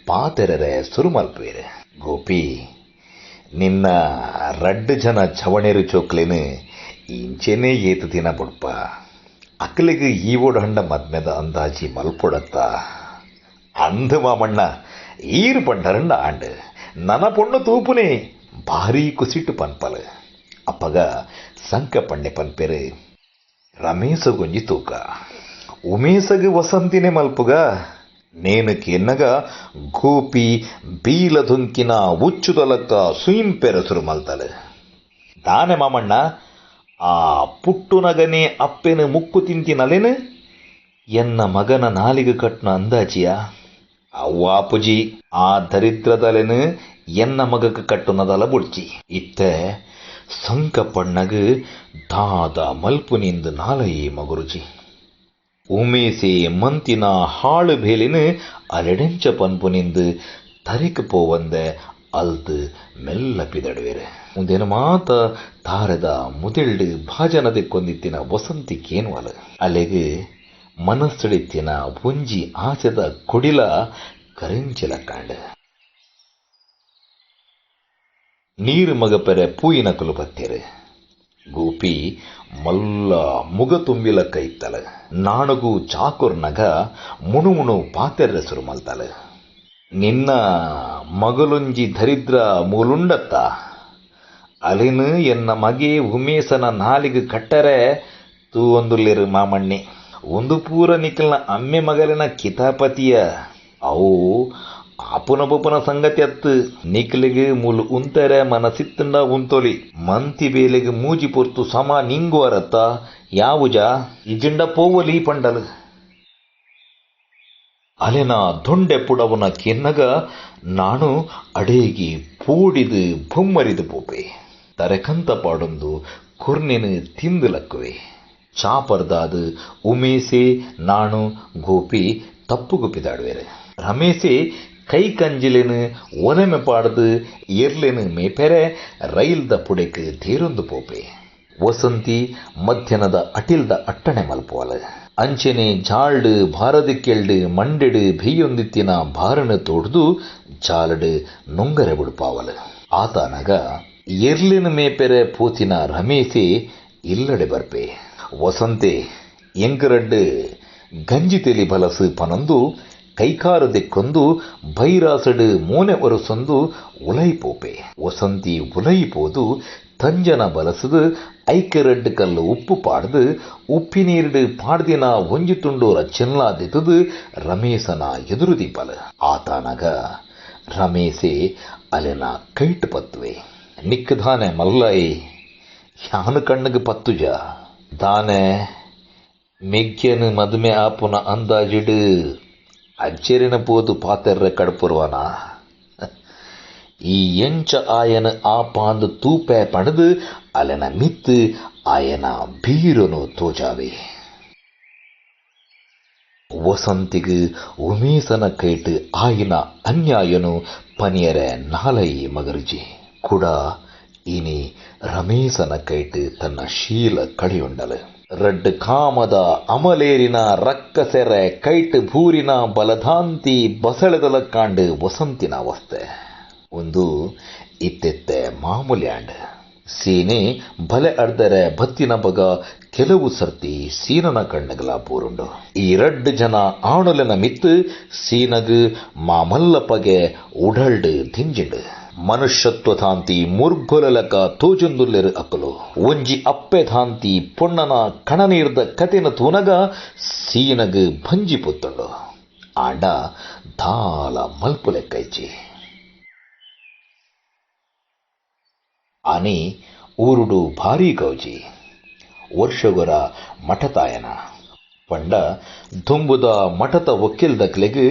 ಪಾತೆರರೆ ಸುರುಮಲ್ಪೇರು. ಗೋಪಿ ನಿನ್ನ ರಡ್ಡು ಜನ ಚವಣೆರು ಚೋಕ್ಲೇನು ಇಂಚೆನೇ ಏತು ದಿನ ಬುಡ್ಪ, ಅಕ್ಕಲಿಗೆ ಈ ಓಡಹಂಡ ಮದ್ಮೆದ ಅಂದಾಜಿ ಮಲ್ಪೊಡತ್ತ ಅಂದು ಮಾಮಣ್ಣ ಈರು ಪಂಡರಂಡ ಆಂಡು ನನ ಪೊಣ್ಣು ತೂಪುನೇ ಭಾರೀ ಕುಸಿಟ್ಟು ಪನ್ಪಲ. ಅಪ್ಪಗ ಸಂಕಪ್ಪಣ್ಣೆ ಪನ್ಪೆರು ರಮೇಶಗೊಂಜಿ ತೂಕ ಉಮೇಸಗು ವಸಂತಿನೇ ಮಲ್ಪುಗ. ನೇನು ಕೆನ್ನಗ ಗೋಪಿ ಬೀಲಧುಂಕಿನ ಉಚ್ಚುದಲಕ್ಕ ಸುಯಿಂಪೆರಸುರು ಮಲ್ತಲು. ದಾನೆ ಮಾಮಣ್ಣ ಆ ಪುಟ್ಟುನಗನೇ ಅಪ್ಪೆನು ಮುಕ್ಕು ತಿಂತಿನಲೇನು ಎನ್ನ ಮಗನ ನಾಲಿಗೆ ಕಟ್ನ ಅಂದಾಜಿಯ ಅವ್ವಾಪುಜಿ ಆ ದರಿದ್ರದಲೆನು ಎನ್ನ ಮಗಕ್ಕೆ ಕಟ್ಟುನದಲ ಬುಡ್ಚಿ. ಇತ್ತೆ ಸಂಕಪ್ಪಣ್ಣಗು ದಾದ ಮಲ್ಪುನಿಂದು ನಾಲಯಿ ಮಗುರುಜಿ. ಉಮೇಸೆ ಮಂತಿನ ಹಾಳು ಬೇಲಿನ ಅಲೆಡೆಂಚ ಪನ್ಪುನಿಂದು ತರಿಕ್ ಪೋವಂದೆ ಅಲ್ತು ಮೆಲ್ಲ ಪಿದಡುವೆರು. ಒಂದೇನು ಮಾತ ತಾರದ ಮುದೆಲ್ಡು ಭಾಜನದೆ ಕೊಂದಿತ್ತಿನ ವಸಂತಿ ಕೇನ್ವಲ ಅಲೆಗೆ ಮನಸ್ಸುಡಿತ್ತಿನ ಒಂಜಿ ಆಸೆದ ಕೊಡಿಲ ಕರಿಂಚಿಲ ಕಾಂಡ. ನೀರು ಮಗಪೆರೆ ಪೂಯಿನ ಕುಲು ಬತ್ತೇರು. Gopi ಮಲ್ಲ ಮುಗ ತುಂಬಿಲಕ್ಕ ಇತ್ತಲ. ನಾಣಗು ಚಾಕೊರ್ನಗ ಮುಣುಮುಣು ಪಾತೆರ್ರೆ ಸುರು ಮಲ್ತಲ. ನಿನ್ನ ಮಗಲೊಂಜಿ ದರಿದ್ರ ಮೂಲುಂಡತ್ತ ಅಲಿನ ಎನ್ನ ಮಗೆ ಉಮೇಶನ ನಾಲಿಗೆ ಕಟ್ಟರೆ ತೂ ಒಂದುಲ್ಲೇರು ಮಾಮಣ್ಣೆ. ಒಂದು ಪೂರ ನಿಖಲ್ನ ಅಮ್ಮೆ ಮಗಲಿನ ಕಿತಾಪತಿಯ ಅವು ಆಪುನ ಬೊಪುನ ಸಂಗತಿ ಅತ್ತು. ನಿಖಲಿಗೆ ಮೂಲು ಉಂತರೆ ಮನಸಿತ್ತಂಡ ಉಂತೊಲಿ ಮಂತಿ ಬೇಲೆಗೆ ಮೂಜಿ ಪೊರ್ತು ಸಮ ನಿಂಗುವರತ್ತ ಯಾವುಜ ಇಜಿಂಡ ಪೋವಲಿ ಪಂಡಲು. ಅಲೆನ ದೊಂಡೆ ಪುಡವನ ಕೆನ್ನಗ ನಾನು ಅಡೇಗಿ ಪೋಡಿದು ಬೊಮ್ಮರಿದು ಪೋಪೆ. ತರೆಕಂತ ಪಾಡೊಂದು ಕೊರ್ನೆನು ತಿಂದು ಲಕ್ಕುವೆ. ಚಾಪರ್ದಾದು ಉಮೇಸೆ ನಾನು ಗೋಪಿ ತಪ್ಪುಗುಪ್ಪಿದಾಡುವೆರು. ರಮೇಶೆ ಕೈ ಕಂಜಿಲೆನು ಒಲೆಮೆ ಪಾಡ್ದು ಎರ್ಲೆನು ಮೇಪೆರೆ ರೈಲ್ದ ಪುಡೆಕ್ ತೇರೊಂದು ಪೋಪೆ. ವಸಂತಿ ಮಧ್ಯಾಹ್ನದ ಅಟಿಲ್ದ ಅಟ್ಟಣೆ ಮಲ್ಪುವಲ. ಅಂಚೆನೆ ಜಾಲ್ಡ್ ಭಾರದಿಕ್ಕೆಲ್ಡ್ ಮಂಡೆಡು ಬೇಯೊಂದಿತ್ತಿನ ಭಾರಣ ತೋಡ್ದು ಜಾಲಡು ನೊಂಗರೆ ಬುಡುಪಾವಲ. ಆತನಗ ಎರ್ಲಿನ ಮೇಪೆರೆ ಪೋತಿನ ರಮೇಶೆ ಇಲ್ಲಡೆ ಬರ್ಪೆ. ವಸಂತೆ ಎಂಕರಡ್ಡು ಗಂಜಿ ತೆಲಿ ಬಲಸು ಪನೊಂದು ಕೈಕಾರು ದೆಕ್ಕೊಂದು ಬೈರಾಸಡು ಮೋನೆ ಒರಸೊಂದು ಉಲೈಪೋಪೆ. ವಸಂತಿ ಉಲೈಪೋದು ತಂಜನ ಬಲಸದು ಐಕರಡ್ಡು ಕಲ್ಲು ಉಪ್ಪು ಪಾಡ್ದು ಉಪ್ಪಿನೀರ್ಡು ಪಾಡ್ದಿನ ಒಂಜಿ ತುಂಡು ರಚ್ಚನ್ಲಾದೆತದು ರಮೇಶನ ಎದುರು ದೀಪಲ. ಆತನಗ ರಮೇಶೆ ಅಲೆನ ಕೈಟ್ ಪತ್ತುವೆ. ನಿಕ್ಕದಾನೆ ಮಲ್ಲಾಯಿ ಯಾನು ಕಣ್ಣಿಗೆ ಪತ್ತುಜ ದಾನೆ ಮೆಗ್ಯನು ಮದುಮೆ ಆಪುನ ಅಂದಾಜಿಡು ಅಜ್ಜೆರಿನ ಪೋದು ಪಾತೆರ್ರೆ ಕಡ್ಪುರ್ವನ ಈ ಎಂಚ ಆಯನ ಆ ಪಾಂದು ತೂಪೆ ಪಣದು ಅಲೆನ ಮಿತ್ತು ಆಯನ ಬೀರನು ತೋಜಾವೆ. ವಸಂತಿಗೆ ಉಮೇಶನ ಕೈಟ್ ಆಯನ ಅನ್ಯಾಯನು ಪನಿಯರೆ ನಾಲೈ ಮಗರ್ಜಿ ಕೂಡ ಇನಿ ರಮೇಶನ ಕೈಟ್ ತನ್ನ ಶೀಲ ಕಳೆಯುಂಡಲು. ರಡ್ಡು ಕಾಮದ ಅಮಲೇರಿನ ರಕ್ಕಸೆರೆ ಕೈಟ್ ಭೂರಿನ ಬಲಧಾಂತಿ ಬಸಳೆದಲ ಕಾಂಡು ವಸಂತಿನ ಅವಸ್ಥೆ ಒಂದು ಇತ್ತೆತ್ತೆ ಮಾಮೂಲ್ಯಾಂಡ್. ಸೀನೆ ಬಲೆ ಅರ್ದರೆ ಬತ್ತಿನ ಬಗ ಕೆಲವು ಸರ್ತಿ ಸೀನನ ಕಣ್ಣುಗಳ ಪೂರುಂಡು. ಈ ರಡ್ಡು ಜನ ಆಣುಲೆನ ಮಿತ್ತು ಸೀನಗು ಮಾಮಲ್ಲ ಪಗೆ ಉಡಲ್ಡು ದಿಂಜಿಂಡು. ಮನುಷ್ಯತ್ವ ಧಾಂತಿ ಮುರ್ಗೊಲಕ ತೋಜೊಂದುಲ್ಲೆರು ಅಕ್ಕಲು. ಒಂಜಿ ಅಪ್ಪೆ ಧಾಂತಿ ಪೊಣ್ಣನ ಕಣನೀರ್ದ ಕತೆನ ತೂನಗ ಸೀನಗು ಭಂಜಿ ಪುತ್ತಂಡು. ಆಂಡ ದಾಲ ಮಲ್ಪುಲೆಕ್ಕೈಚಿ. ಆನಿ ಊರುಡು ಭಾರೀ ಗೌಜಿ ವರ್ಷಗೊರ ಮಠತಾಯನ ಪಂಡ ದುಂಬುದ ಮಠತ ಒಕ್ಕಿಲ್ದಕ್ಲೆಗ್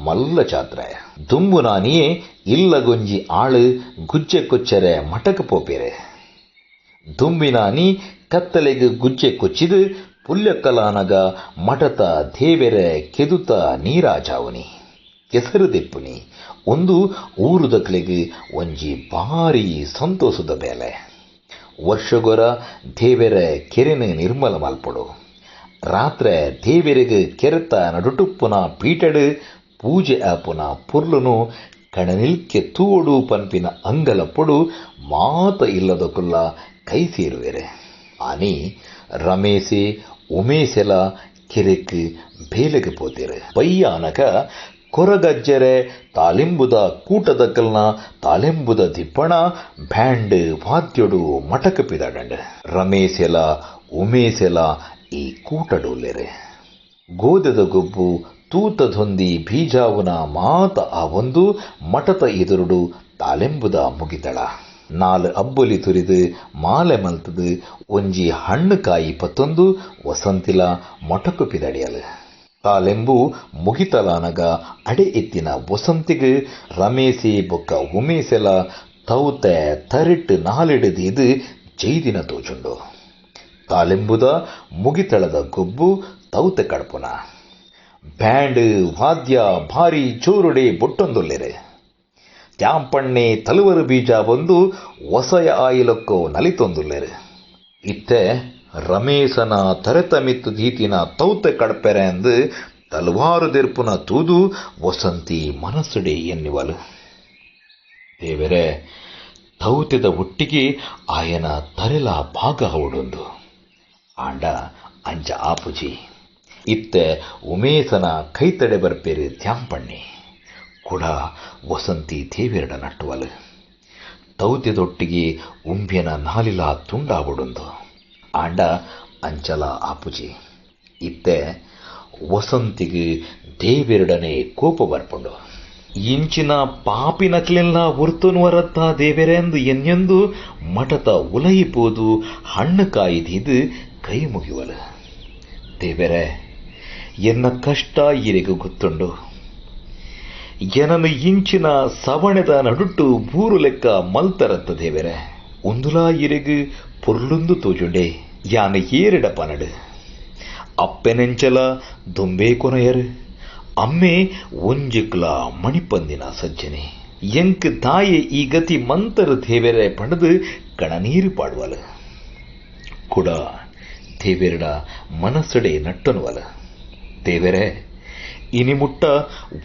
ಮಲ್ಲ ಜಾತ್ರೆ. ದುಂಬು ನಾನಿಯೇ ಇಲ್ಲಗೊಂಜಿ ಆಳು ಗುಜ್ಜೆ ಕೊಚ್ಚರೆ ಮಠಕ್ಕೆ ಪೋಪೇರೆ. ದುಂಬಿನಾನಿ ಕತ್ತಲೆಗ್ ಗುಜ್ಜೆ ಕೊಚ್ಚಿದು ಪುಲ್ಯಕ್ಕಲಾನಗ ಮಠತ ದೇವೆರೆ ಕೆದುತ ನೀರಾಜಾವುನಿ ಕೆಸರು ದೆಪ್ಪುನಿ ಒಂದು ಊರುದಕ್ಲೆಗ್ ಒಂಜಿ ಭಾರಿ ಸಂತೋಷದ ಬೇಲೆ. ವರ್ಷಗೊರ ದೇವೆರೆ ಕೆರೆನು ನಿರ್ಮಲ ಮಲ್ಪಡು. ರಾತ್ರೆ ದೇವೆರೆಗ್ ಕೆರೆತ ನಡುಟುಪ್ಪುನ ಪೀಟಡು ಪೂಜೆ ಆಪುನ ಪೊರ್ಲುನು ಕಣನಿಲ್ಕೆ ತೂಡು ಪನ್ಪಿನ ಅಂಗಲಪ್ಪಡು ಮಾತ ಇಲ್ಲದಕುಲ್ಲ ಕೈ ಸೇರುವೆರೆ. ಆನಿ ರಮೇಶೆ ಉಮೇಶೆಲ ಕೆರೆಕ್ ಬೇಲೆಗೆ ಪೋತೇರು. ಬಯ್ಯಾನಕ ಕೊರಗಜ್ಜರೆ ತಾಲಿಂಬುದ ಕೂಟದ ಕಲ್ನ ತಾಲಿಂಬುದ ದಿಪ್ಪಣ ಬ್ಯಾಂಡ್ ವಾದ್ಯಡು ಮಟಕ ಪಿದಾಡಂಡ್. ರಮೇಶೆಲ ಉಮೇಶೆಲ ಈ ಕೂಟಡೋಲೆರೆ. ಗೋದೆದ ಗೊಬ್ಬು ತೂತದೊಂದಿ ಬೀಜಾವುನ ಮಾತ ಆ ಒಂದು ಮಠತ ಎದುರುಡು ತಾಲೆಂಬುದ ಮುಗಿತಳ. ನಾಲು ಅಬ್ಬೊಲಿ ತುರಿದು ಮಾಲೆ ಮಲ್ತದು ಒಂಜಿ ಹಣ್ಣು ಕಾಯಿ ಪತ್ತೊಂದು ವಸಂತಿಲ ಮೊಟಕು ಪಿದಡಿಯಲು. ತಾಲೆಂಬು ಮುಗಿತಲಾನಗ ಅಡೆ ಎತ್ತಿನ ವಸಂತಿಗೆ ರಮೇಶಿ ಬೊಕ್ಕ ಉಮೇಶೆಲ ತೌತೆ ತರಿಟ್ಟು ನಾಲಿಡದೀದು ಜೈದಿನ ತೋಜುಂಡು. ತಾಲೆಂಬುದ ಮುಗಿತಳದ ಗೊಬ್ಬು ತೌತೆ ಕಡ್ಪುನ ಬ್ಯಾಂಡ್ ವಾದ್ಯ ಭಾರಿ ಚೋರುಡೆ ಬೊಟ್ಟೊಂದುಲ್ಲೆರೆ. ತ್ಯಾಂಪಣ್ಣೆ ತಲುವರು ಬೀಜ ಬಂದು ವಸಯ ಆಯಿಲಕ್ಕೋ ನಲಿತೊಂದುಲ್ಲೆರೆ. ಇತ್ತೆ ರಮೇಶನ ತರೆತ ಮಿತ್ತು ದೀತಿನ ತೌತೆ ಕಡ್ಪೆರೆ ಅಂದು ತಲವಾರು ದೆರ್ಪುನ ತೂದು ವಸಂತಿ ಮನಸ್ಸುಡೆ ಎನ್ನಿವಲು. ದೇವರೇ ತೌತೆದ ಒಟ್ಟಿಗೆ ಆಯನ ತರೆಲ ಭಾಗ ಅವಡೊಂದು ಆಂಡ ಅಂಚ ಆಪುಜಿ. ಇತ್ತೆ ಉಮೇಶನ ಕೈತಡೆ ಬರ್ಪೇರು ತ್ಯಾಂಪಣ್ಣೆ ಕೂಡ ವಸಂತಿ ದೇವಿರಡ ನಟ್ಟುವಲು. ತೌತೆದೊಟ್ಟಿಗೆ ಉಂಬ್ಯನ ನಾಲಿಲ ತುಂಡಾವಡೊಂದು ಆಂಡ ಅಂಚಲ ಆಪುಜಿ. ಇತ್ತೆ ವಸಂತಿಗೆ ದೇವಿರಡನೆ ಕೋಪ ಬರ್ಪುಂಡು. ಇಂಚಿನ ಪಾಪಿನಕ್ಲೆಲ್ಲ ಉರ್ತುನ್ವರತ್ತ ದೇವೆರೆಂದು ಎನ್ನೆಂದು ಮಠತ ಉಲಯಿಪೋದು ಹಣ್ಣು ಕಾಯಿದೀದು ಕೈ ಮುಗಿವಲು. ದೇವೆರೆ, ಎನ್ನ ಕಷ್ಟ ಈರೆಗೂ ಗೊತ್ತುಂಡು. ಏನನ್ನು ಇಂಚಿನ ಸವಣೆದ ನಡುಟ್ಟು ಬೂರು ಲೆಕ್ಕ ಮಲ್ತರತ್ತ ದೇವೆರೆ, ಒಂದುಲಾ ಈರೆಗು ಪೊರ್ಲುಂದು ತೋಜುಂಡೆ. ಯಾನ ಏರಿಡ ಪನಡು ಅಪ್ಪೆನೆಂಚಲ ದುಂಬೇ ಕೊನೆಯರು ಅಮ್ಮೆ ಒಂಜಿಕ್ಲ ಮಣಿಪಂದಿನ ಸಜ್ಜನೆ ಎಂಕ್ ತಾಯೆ ಈ ಗತಿ ಮಂತರ ದೇವೆರೆ ಪಣದು ಕಣನೀರು ಪಾಡುವಲು. ಕೂಡ ದೇವೆರಡ ಮನಸ್ಸಡೆ ನಟ್ಟನುವಲ. ದೇವೆರೆ, ಇನಿ ಮುಟ್ಟ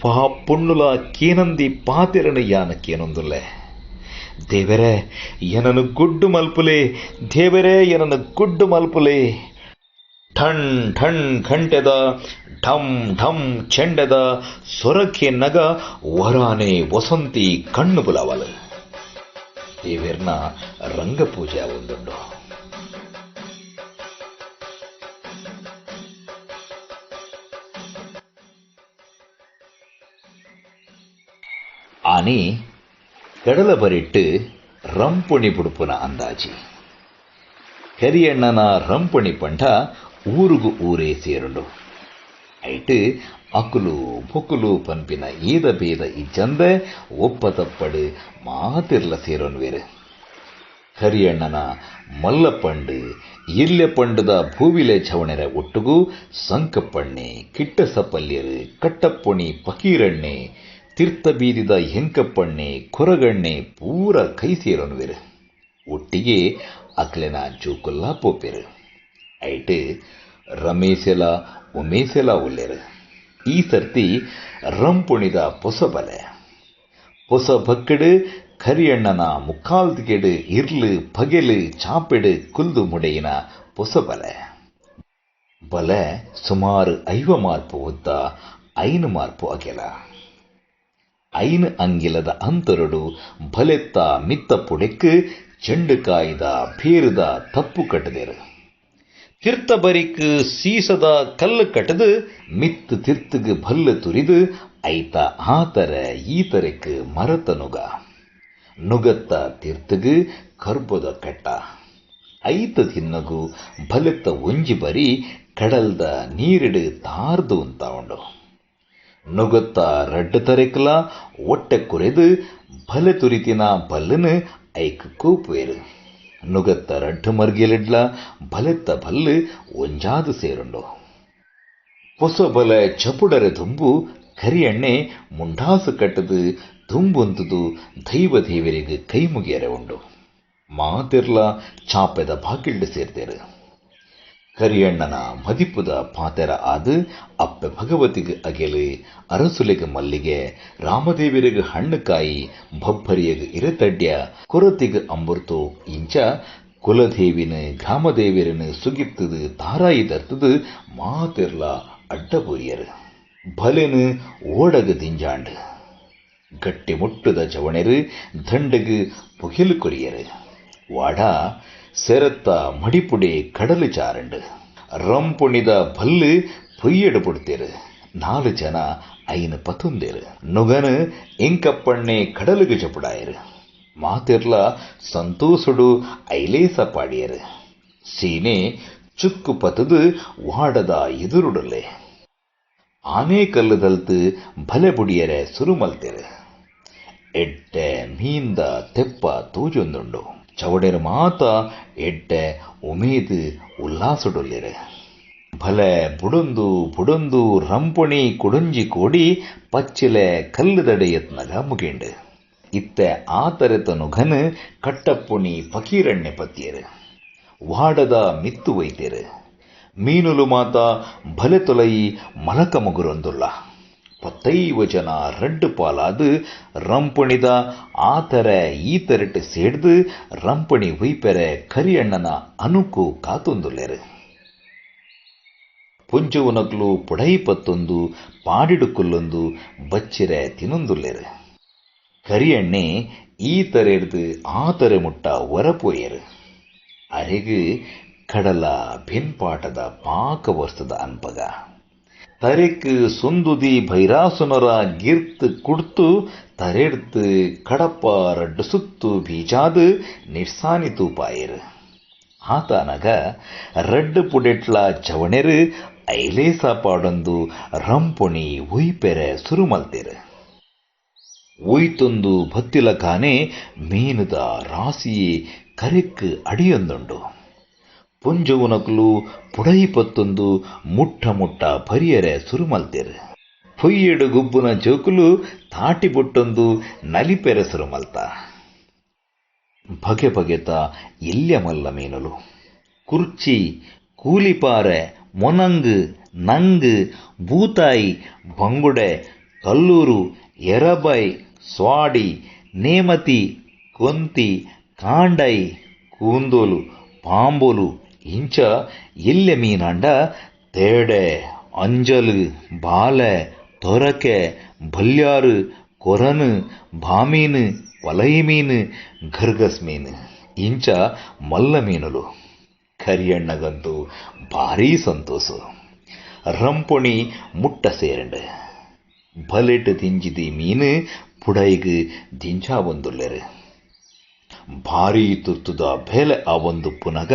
ವಾ ಪೊಣ್ಣುಲ ಕೇನಂದಿ ಪಾತೆರಣ ಯಾನ ಕೇನೊಂದುಲ್ಲೆ. ದೇವೆರೆ, ಏನನು ಗುಡ್ಡು ಮಲ್ಪುಲೆ, ದೇವೆರೆ ಏನನು ಗುಡ್ಡು ಮಲ್ಪುಲೆ. ಠಣ್ ಠಣ್ ಘಂಟೆದ ಢಂ ಢಂ ಚೆಂಡೆದ ಸೊರಕೆ ನಗ ವರಾನೆ ವಸಂತಿ ಕಣ್ಣು ಬುಲವಲ. ದೇವೆರ್ನ ರಂಗಪೂಜೆ ಒಂದುಂಡು. ಆನಿ ಕಡಲ ಬರಿಟ್ಟು ರಂಪುಣಿ ಬುಡುಪುನ ಅಂದಾಜಿ. ಕರಿಯಣ್ಣನ ರಂಪುಣಿ ಪಂಡ ಊರುಗು ಊರೇ ಸೇರುಂಡು. ಐಟ್ ಅಕುಲು ಮುಕುಲು ಪನ್ಪಿನ ಏದ ಬೇದ ಇಜ್ಜಂದೆ ಒಪ್ಪ ತಪ್ಪಡು ಮಾತಿರ್ಲ ಸೇರೋನ್ವೇರು. ಕರಿಯಣ್ಣನ ಮಲ್ಲಪಂಡು ಇಲ್ಲೆ ಪಂಡದ ಭೂವಿಲೆ ಚವಣೆರ ಒಟ್ಟುಗು ಸಂಕಪ್ಪಣ್ಣೆ, ಕಿಟ್ಟಸಪಲ್ಯರು, ಕಟ್ಟಪ್ಪೊಣಿ ಪಕೀರಣ್ಣೆ, ತೀರ್ಥ ಬೀದಿದ ಹೆಂಕಪ್ಪಣ್ಣೆ, ಕೊರಗಣ್ಣೆ ಪೂರ ಕೈ ಸೇರೋನ್ವೇರು. ಒಟ್ಟಿಗೆ ಅಕ್ಲೆನ ಜೋಕುಲ್ಲ ಪೋಪೆರು. ಐಟ್ ರಮೇಶೆಲ ಉಮೇಶೆಲ ಉಲ್ಲೇರು. ಈ ಸರ್ತಿ ರಂಪುಣಿದ ಪೊಸಬಲೆ ಪೊಸ ಭಕ್ಕಡು ಕರಿಯಣ್ಣನ ಮುಕ್ಕಾಲ್ದಿಗೆಡು ಇರ್ಲು ಪಗೆಲು ಚಾಪೆಡು ಕುಲ್ದು ಮುಡೆಯಿನ ಪೊಸಬಲೆ ಬಲೆ ಸುಮಾರು 50 ಮಾರ್ಪು ಉದ್ದ 5 ಮಾರ್ಪು ಅಗೆಲ. 5 ಅಂಗಿಲದ ಅಂತರಡು ಬಲೆತ್ತ ಮಿತ್ತ ಪುಡೆಕ್ ಚೆಂಡುಕಾಯ್ದ ಬೇರುದ ತಪ್ಪು ಕಟ್ಟದೇರು. ತಿರ್ತ ಬರಿಕ್ ಸೀಸದ ಕಲ್ಲು ಕಟ್ಟದು ಮಿತ್ತು ತಿರ್ತುಗು ಬಲ್ಲು ತುರಿದು ಐತ ಆತರ ಈತರೆಕ್ ಮರತ ನುಗ ನುಗತ್ತ ತಿರ್ತುಗು ಕರ್ಬದ ಕಟ್ಟ ಐತ ತಿನ್ನಗು ಬಲೆತ್ತ ಒಂಜಿ ಬರಿ ಕಡಲ್ದ ನೀರಿಡು ತಾರ್ದು ಅಂತ ಉಂಡು. ನುಗತ್ತ ರಡ್ಡು ತರೆಕ್ಲ ಒಟ್ಟೆ ಕುರೆದು ಬಲೆ ತುರಿತಿನ ಬಲ್ಲನು ಐಕ್ ಕೂಪುವೇರು. ನುಗತ್ತ ರಡ್ಡು ಮರ್ಗಿಲಿಡ್ಲ ಬಲೆತ್ತ ಬಲ್ಲು ಒಂಜಾದು ಸೇರುಂಡು. ಪೊಸ ಬಲೆ ಚಪುಡರೆ ತುಂಬು ಕರಿಯಣ್ಣೆ ಮುಂಡಾಸು ಕಟ್ಟದು ತುಂಬುಂತುದು ದೈವ ದೇವರಿಗೆ ಕೈ ಮುಗಿಯರೆ ಉಂಡು. ಮಾತಿರ್ಲ ಚಾಪೆದ ಬಾಕಿಲ್ಡು ಸೇರ್ತೇರು. ಕರಿಯಣ್ಣನ ಮದಿಪುದ ಪಾತೆರ ಆದು ಅಪ್ಪೆ ಭಗವತಿಗೆ ಅಗೆಲು, ಅರಸುಲೆಗೆ ಮಲ್ಲಿಗೆ, ರಾಮದೇವಿರಿಗೆ ಹಣ್ಣುಕಾಯಿ, ಬಬ್ಬರಿಯಗೆ ಇರತಡ್ಯ, ಕೊರತಿಗೆ ಅಂಬುರ್ತು ಇಂಚ ಕುಲದೇವಿನ ಗ್ರಾಮದೇವಿರನು ಸುಗಿತ್ತದು ತಾರಾಯಿ ತರ್ತದು ಮಾತಿರ್ಲ ಅಡ್ಡಬೂರಿಯರು. ಬಲೆನು ಓಡಗು ದಿಂಜಾಂಡು ಗಟ್ಟಿ ಮುಟ್ಟುದ ಜವಣೆರು ದಂಡಗು ಪುಗಿಲು ಕೊರಿಯರು. ವಾಡ ಸೆರತ್ತ ಮಡಿಪುಡೆ ಕಡಲು ಚಾರಂಡು ರಂಪುಣಿದ ಬಲ್ಲು ಪೊಯ್ಯಡು ಪುಡ್ತೇರು. 4 ಜನ ಐನ ಪತುಂದೇರು. ನುಗನು ಎಂಕಪ್ಪಣ್ಣೆ ಕಡಲುಗು ಚಪುಡಾಯರು. ಮಾತಿರ್ಲ ಸಂತೋಸುಡು ಐಲೇಸ ಪಾಡಿಯರು. ಸೀನೆ ಚುಕ್ಕು ಪತದು ವಾಡದ ಎದುರುಡಲೆ ಆನೆ ಕಲ್ಲುದಲ್ತು ಬಲೆ ಬುಡಿಯರೆ ಸುರುಮಲ್ತೇರು. ಎಡ್ಡೆ ಮೀಂದ ತೆಪ್ಪ ತೋಜೊಂದುಂಡು. ಚವಡೆರು ಮಾತ ಎಡ್ಡೆ ಉಮೇದು ಉಲ್ಲಾಸುಡೊಲ್ಲೆರು. ಬಲೆ ಬುಡೊಂದು ಬುಡೊಂದು ರಂಪುಣಿ ಕುಡೊಂಜಿ ಕೋಡಿ ಪಚ್ಚಿಲೆ ಕಲ್ಲುದಡೆ ಯತ್ನಗ ಮುಗಿಂಡು. ಇತ್ತೆ ಆತರೆತ ನುಘನು ಕಟ್ಟಪ್ಪುಣಿ ಫಕೀರಣ್ಣೆ ಪತ್ತಿಯರು. ವಾಡದ ಮಿತ್ತು ಒಯ್ತೇರು. ಮೀನುಲು ಮಾತ ಬಲೆ ತೊಲಯಿ ಮಲಕ ಮುಗುರೊಂದುಲ್ಲ. ಪತ್ತೈವ ಜನ ರಡ್ಡು ಪಾಲಾದು ರಂಪಣಿದ ಆತರೆ ಈತರೆಟ್ ಸೇಡ್ದು ರಂಪಣಿ ಒಯ್ಪೆರೆ ಕರಿಯಣ್ಣನ ಅನುಕು ಕಾತೊಂದುಲ್ಲೆರು. ಪೊಂಜೊವುನಕ್ಲು ಪುಡೈ ಪತ್ತೊಂದು ಪಾಡಿಡುಕುಲ್ಲೊಂದು ಬಚ್ಚಿರೆ ತಿನೊಂದುಲ್ಲೆರು. ಕರಿಯಣ್ಣೆ ಈತರೆಡ್ದು ಆತರೆ ಮುಟ್ಟ ಒರಪೋಯೆರು. ಅರೆಗ್ ಕಡಲ ಬೆನ್ಪಾಟದ ಪಾಕ ವಸ್ತದ ಅನ್ಪಗ ತರೆಕ್ ಸೊಂದುದಿ ಭೈರಾಸುನರ ಗಿರ್ತ್ ಕುಡ್ತು ತರೆಡ್ತು ಕಡಪ ರಡ್ಡು ಸುತ್ತು ಬೀಜಾದು ನಿರ್ಸಾನಿ ತೂಪಾಯೆರು. ಆತನಗ ರಡ್ಡು ಪುಡೆಟ್ಲ ಜವಣೆರು ಐಲೇಸ ಪಾಡೊಂದು ರಂಪೊಣಿ ಒಯ್ಪೆರೆ ಸುರುಮಲ್ತೆರು. ಒಯ್ತೊಂದು ಬತ್ತಿಲಕಾನೆ ಮೀನುದ ರಾಸಿಯೇ ಕರೆಕ್ ಅಡಿಯೊಂದುಂಡು. ಪೊಂಜೊವುನಕ್ಲು ಪುಡೈ ಪತ್ತೊಂದು ಮುಟ್ಟ ಮುಟ್ಟ ಪರಿಯರೆ ಸುರುಮಲ್ತೆರು. ಪೊಯ್ಯೆಡು ಗುಬ್ಬುನ ಜೋಕುಲು ತಾಟಿ ಬೊಟ್ಟೊಂದು ನಲಿಪೆರೆ ಸುರುಮಲ್ತ. ಬಗೆ ಬಗೆತ ಎಲ್ಯ ಮಲ್ಲ ಮೀನುಲು ಕುರ್ಚಿ, ಕೂಲಿಪಾರೆ, ಮೊನಂಗ್, ನಂಗ್, ಬೂತಾಯಿ, ಬಂಗುಡೆ, ಕಲ್ಲೂರು, ಎರಬೈ, ಸ್ವಾಡಿ, ನೇಮತಿ, ಕೊಂತಿ, ಕಾಂಡೈ, ಕೂಂದೋಲು, ಪಾಂಬೋಲು ಇಂಚ ಎಲ್ಯ ಮೀನಾಂಡ ತೇಡೆ, ಅಂಜಲು, ಬಾಲೆ, ತೊರಕೆ, ಬಲ್ಯಾರು, ಕೊರನು, ಬಾಮೀನು, ವಲೈ ಮೀನು, ಗರ್ಗಸ್ ಮೀನು ಇಂಚ ಮಲ್ಲ ಮೀನುಲು. ಕರಿಯಣ್ಣಗಂತೂ ಭಾರೀ ಸಂತೋಷ. ರಂಪೊಣಿ ಮುಟ್ಟ ಸೇರಂಡು ಬಲೆಟ್ ದಿಂಜಿದಿ ಮೀನು ಪುಡೈಗ್ ದಿಂಜಾ ಬಂದುಲ್ಲೆರು. ಭಾರೀ ತುರ್ತುದ ಬೇಲೆ ಆ ಒಂದು ಪುನಗ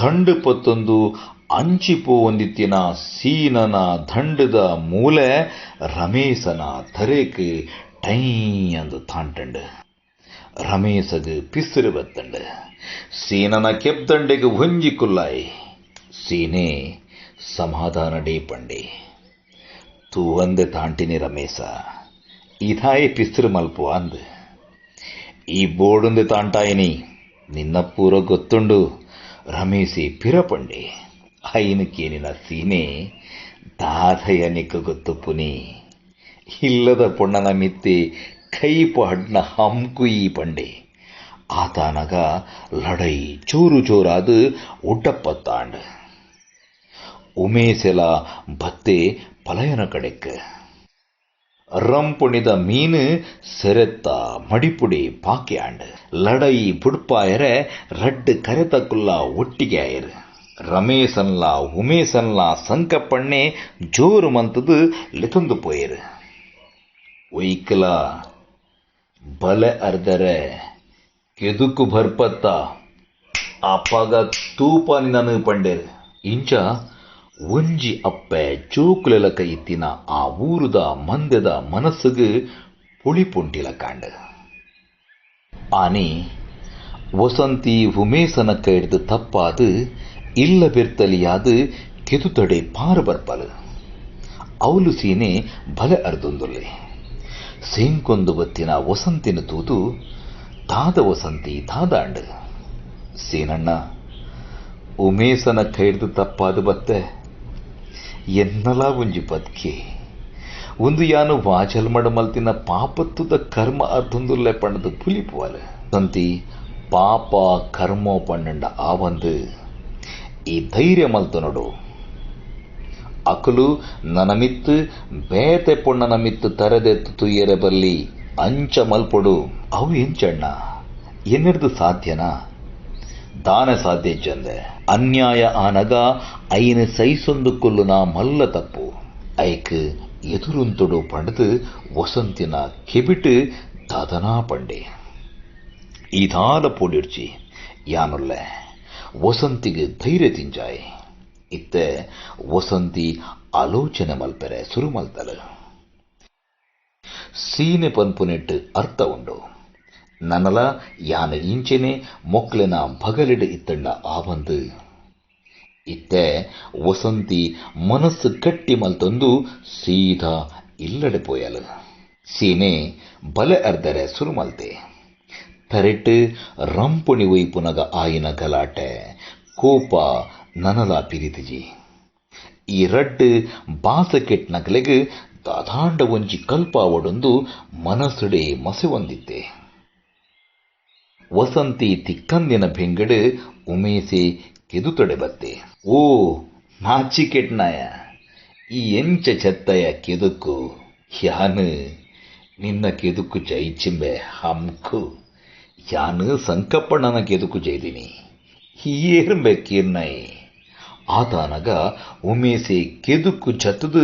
ದಂಡು ಪತ್ತೊಂದು ಅಂಚಿಪೋ ಒಂದಿತ್ತಿನ ಸೀನನ ದಂಡದ ಮೂಲೆ ರಮೇಶನ ತರೇಕ್ ಟೈ ಅಂದು ತಾಂಟಂಡು. ರಮೇಶಗ್ ಪಿಸಿರು ಬತ್ತಂಡು. ಸೀನನ ಕೆಪ್ದಂಡೆಗೆ ಒಂಜಿ ಕುಲ್ಲಾಯಿ. ಸೀನೆ ಸಮಾಧಾನಡೇ ಪಂಡೆ, ತೂವಂದೆ ತಾಂಟಿನಿ ರಮೇಶ, ಇದಾಯಿ ಪಿಸಿರು ಮಲ್ಪು ಅಂದು. ಈ ಬೋರ್ಡುಂದೆ ತಾಂಟಾಯಿನಿ, ನಿನ್ನ ಪೂರ ಗೊತ್ತುಂಡು ರಮೇಶಿ ಪಿರಪಂಡೆ. ಐನಕ್ಕೇನಿನ ಸೀನೆ ದಾದಯ್ಯ ನಿಕ್ಕ ಗೊತ್ತು ಪುನಿ, ಇಲ್ಲದ ಪೊಣ್ಣನ ಮಿತ್ತಿ ಕೈ ಪಾಡ್ನ ಹಂಕು ಈ ಪಂಡೆ. ಆತಾನಗ ಲಡೈ ಚೂರು ಚೂರಾದು ಉಡ್ಡಪ್ಪತ್ತಾಂಡ್. ಉಮೇಸೆಲ ಬತ್ತೆ ಪಲಯನ ಕಡೆಕ್. ರಂಪುಣಿದ ಮೀನು ಸೆರೆತ್ತ ಮಡಿಪುಡಿ ಪಾಕಿಯಾಂಡ್. ಲಡೈ ಬುಡ್ಪಾಯರೆ ರಡ್ಡು ಕರೆತಕುಲ್ಲ ಒಟ್ಟಿಗೆ ಆಯರು. ರಮೇಶನ್ಲ ಉಮೇಶನ್ಲ ಸಂಕಪ್ಪಣ್ಣೆ ಜೋರು ಮಂತದು ಲೆತೊಂದು ಪೋಯರು. ಒಯ್ಕಲ ಬಲೆ ಅರ್ದರೆ ಕೆದುಕು ಭರ್ಪತ್ತ ಅಪ್ಪಗ ತೂಪಾನಿ ನಾನು ಪಂಡೇರು. ಇಂಚ ಒಂಜಿ ಅಪ್ಪೆ ಜೋಕುಲೆಲ ಕೈತಿನ ಆ ಊರುದ ಮಂದೆದ ಮನಸ್ಸುಗು ಪುಳಿ ಪುಂಟಿಲ ಕಾಂಡ. ಆನಿ ವಸಂತಿ ಉಮೇಶನ ಕೈಡ್ದು ತಪ್ಪಾದು ಇಲ್ಲ ಬಿರ್ತಲಿಯಾದು ಕೆದುತಡೆ ಪಾರು ಬರ್ಪಲು. ಅವಲು ಸೀನೆ ಬಲೆ ಅರ್ದೊಂದುಲ್ಲೆ. ಸೇಂಕೊಂದು ಬತ್ತಿನ ವಸಂತಿನ ತೂದು ತಾದ ವಸಂತಿ ತಾದಾಂಡು. ಸೇನಣ್ಣ ಉಮೇಶನ ಕೈಡ್ದು ತಪ್ಪಾದು ಬತ್ತೆ ಎನ್ನಲಾ ಒಂಜಿ ಬದ್ಕೆ ಒಂದು ಯಾನು ವಾಜಲ್ ಮಡಮಲ್ತಿನ ಪಾಪತ್ತುದ ಕರ್ಮ ಅರ್ಧೊಂದುಲ್ಲೆ ಪಣ್ಣದು ಪುಲಿಪುವಲು. ಸಂತಿ ಪಾಪ ಕರ್ಮ ಪಣ್ಣಂಡ ಆವಂದು ಈ ಧೈರ್ಯ ಮಲ್ತನೊಡು. ಅಕಲು ನನಮಿತ್ತು ಬೇತೆ ಪೊಣ್ಣನ ಮಿತ್ತು ತರದೆತ್ತು ತುಯ್ಯರೆ ಬಲ್ಲಿ ಅಂಚ ಮಲ್ಪೊಡು. ಅವು ಎಂಚಣ್ಣ ಎನ್ನಿರ್ದು ಸಾಧ್ಯನಾ? ದಾನ ಸಾಧ್ಯ ಚಂದೆ. ಅನ್ಯಾಯ ಆನಗ ಐನ ಸೈಸೊಂದು ಕೊಲ್ಲುನ ಮಲ್ಲ ತಪ್ಪು. ಐಕ್ ಎದುರುಂತೊಡು ಪಂಡದು ವಸಂತಿನ ಕೆಬಿಟ್ ದಾದನಾ ಪಂಡೆ. ಇದಾಲ ಪೋಡಿಡ್ಚಿ ಯಾನುಲ್ಲೆ ವಸಂತಿಗೆ ಧೈರ್ಯ ತಿಂಜಾಯ್. ಇತ್ತೆ ವಸಂತಿ ಆಲೋಚನೆ ಮಲ್ಪೆರೆ ಸುರು ಮಲ್ತಲು. ಸೀನೆ ಪನ್ಪುನೆಟ್ಟು ಅರ್ಥ ಉಂಡು. ನನಲ ಯಾನ ಇಂಚೆನೆ ಮೊಕ್ಲೆನ ಬಗಲಿಡು ಇತ್ತಂಡ ಆವಂದು. ಇತ್ತೆ ವಸಂತಿ ಮನಸ್ಸು ಕಟ್ಟಿ ಮಲ್ತೊಂದು ಸೀದಾ ಇಲ್ಲಡೆ ಪೋಯಲು. ಸೀನೆ ಬಲೆ ಅರ್ದರೆ ಸುರು ಮಲ್ತೆ. ತರೆಟ್ ರಂಪುಣಿ ಒಯ್ಪುನಗ ಆಯಿನ ಗಲಾಟೆ ಕೋಪ ನನಲ ಪಿರಿತಿಜಿ. ಈ ರಡ್ಡು ಬಾಸಕೆಟ್ ನಗಲೆಗ್ ದಾದಾಂಡ ಒಂಜಿ ಕಲ್ಪಾವಡೊಂದು ಮನಸ್ಸುಡೆ ಮಸೆ ಹೊಂದಿತ್ತೆ. ವಸಂತಿ ತಿಕ್ಕಂದಿನ ಬೆಂಗಡು ಉಮೇಸೆ ಕೆದುತಡೆ ಬತ್ತೆ. ಓ ನಾಚಿಕೆಟ್ನಾಯ, ಈ ಎಂಚ ಚೆತ್ತಯ ಕೆದುಕು, ಯಾನು ನಿನ್ನ ಕೆದುಕು ಜೈಚಿಂಬೆ ಹಮ್ಕು, ಯಾನು ಸಂಕಪ್ಪಣ್ಣನ ಕೆದುಕು ಜೈದಿನಿ, ಏರ್ಂಬೆ ಕೀರ್ನಾಯಿ. ಆತಾನಗ ಉಮೇಸೆ ಕೆದುಕು ಜತ್ತದು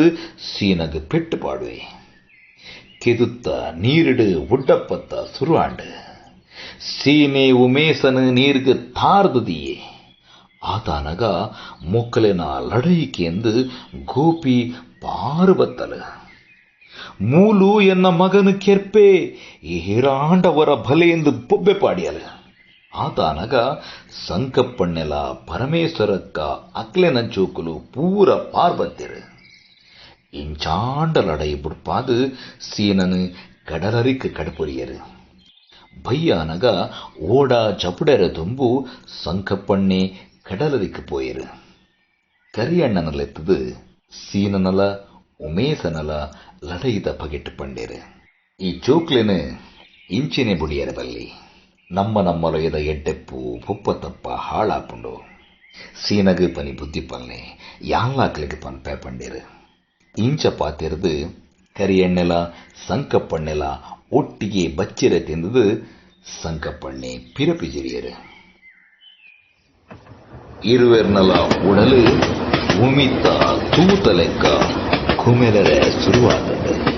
ಸೀನಗ ಪೆಟ್ಟು ಪಾಡುವೆ. ಕೆದುತ್ತ ನೀರಿಡು ಉಡ್ಡಪ್ಪತ್ತ ಸುರುವಾಂಡು. ಸೀನೆ ಉಮೇಸನು ನೀರ್ಗೆ ತಾರ್ದದಿಯೇ. ಆತಾನಗ ಮೊಕ್ಕಲೆನ ಲಡಯಿಕೆಂದು ಗೋಪಿ ಪಾರುಬತ್ತಲು. ಮೂಲು ಎನ್ನ ಮಗನು ಕೆರ್ಪೆ ಏರಾಂಡವರ ಬಲೆ ಎಂದು ಬೊಬ್ಬೆ ಪಾಡಿಯಲು. ಆತಾನಗ ಸಂಕಪ್ಪಣ್ಣೆಲ ಪರಮೇಶ್ವರಕ್ಕ ಅಕ್ಲೆನ ಚೂಕುಲು ಪೂರ ಪಾರ್ಬತ್ತಿರು. ಇಂಚಾಂಡ ಲಡೈ ಬುಡ್ಪಾದು ಸೀನನು ಕಡಲರಿಕ್ ಕಡಪೊರಿಯರು. ಬಯ್ಯಾನಗ ಓಡ ಜಪುಡೆರ ತುಂಬು ಸಂಕಪ್ಪಣ್ಣೆ ಕಡಲರಿಕ್ ಪೋಯರು. ಕರಿಯಣ್ಣನಲೆತ್ತದು ಸೀನನಲ ಉಮೇಸನಲ ಲಡೈದ ಪಗೆಟ್ಟು ಪಂಡೇರು. ಈ ಚೋಕ್ಲೆನು ಇಂಚಿನೆ ಬುಡಿಯರ ಬಲ್ಲಿ ನಮ್ಮ ನಮ್ಮಲೊಯದ ಎಡ್ಡೆಪ್ಪು ಪೊಪ್ಪ ತಪ್ಪ ಹಾಳಾಪುಂಡು. ಸೀನಗು ಪನಿ ಬುದ್ಧಿ ಪಲ್ನೆ ಯಾನ್ಲಾಕ್ಲೆಗ್ ಪನ್ಪೆ ಪಂಡೇರು. ಇಂಚ ಪಾತೆರ್ದು ಕರಿಯಣ್ಣೆಲ ಸಂಕಪ್ಪಣ್ಣೆಲ ಒಟ್ಟಿಗೆ ಬಚ್ಚಿರ ತಿಂದದು ಸಂಕಪ್ಪಣ್ಣೆ ಪಿರಪಿಜಿರಿಯರು. ಇರುವೆರ್ನಲ ಉಡಲು ಉಮಿತ ತೂತ ಲೆಕ್ಕ ಕುಮೆಲರೆ ಶುರುವಾತಂಡು.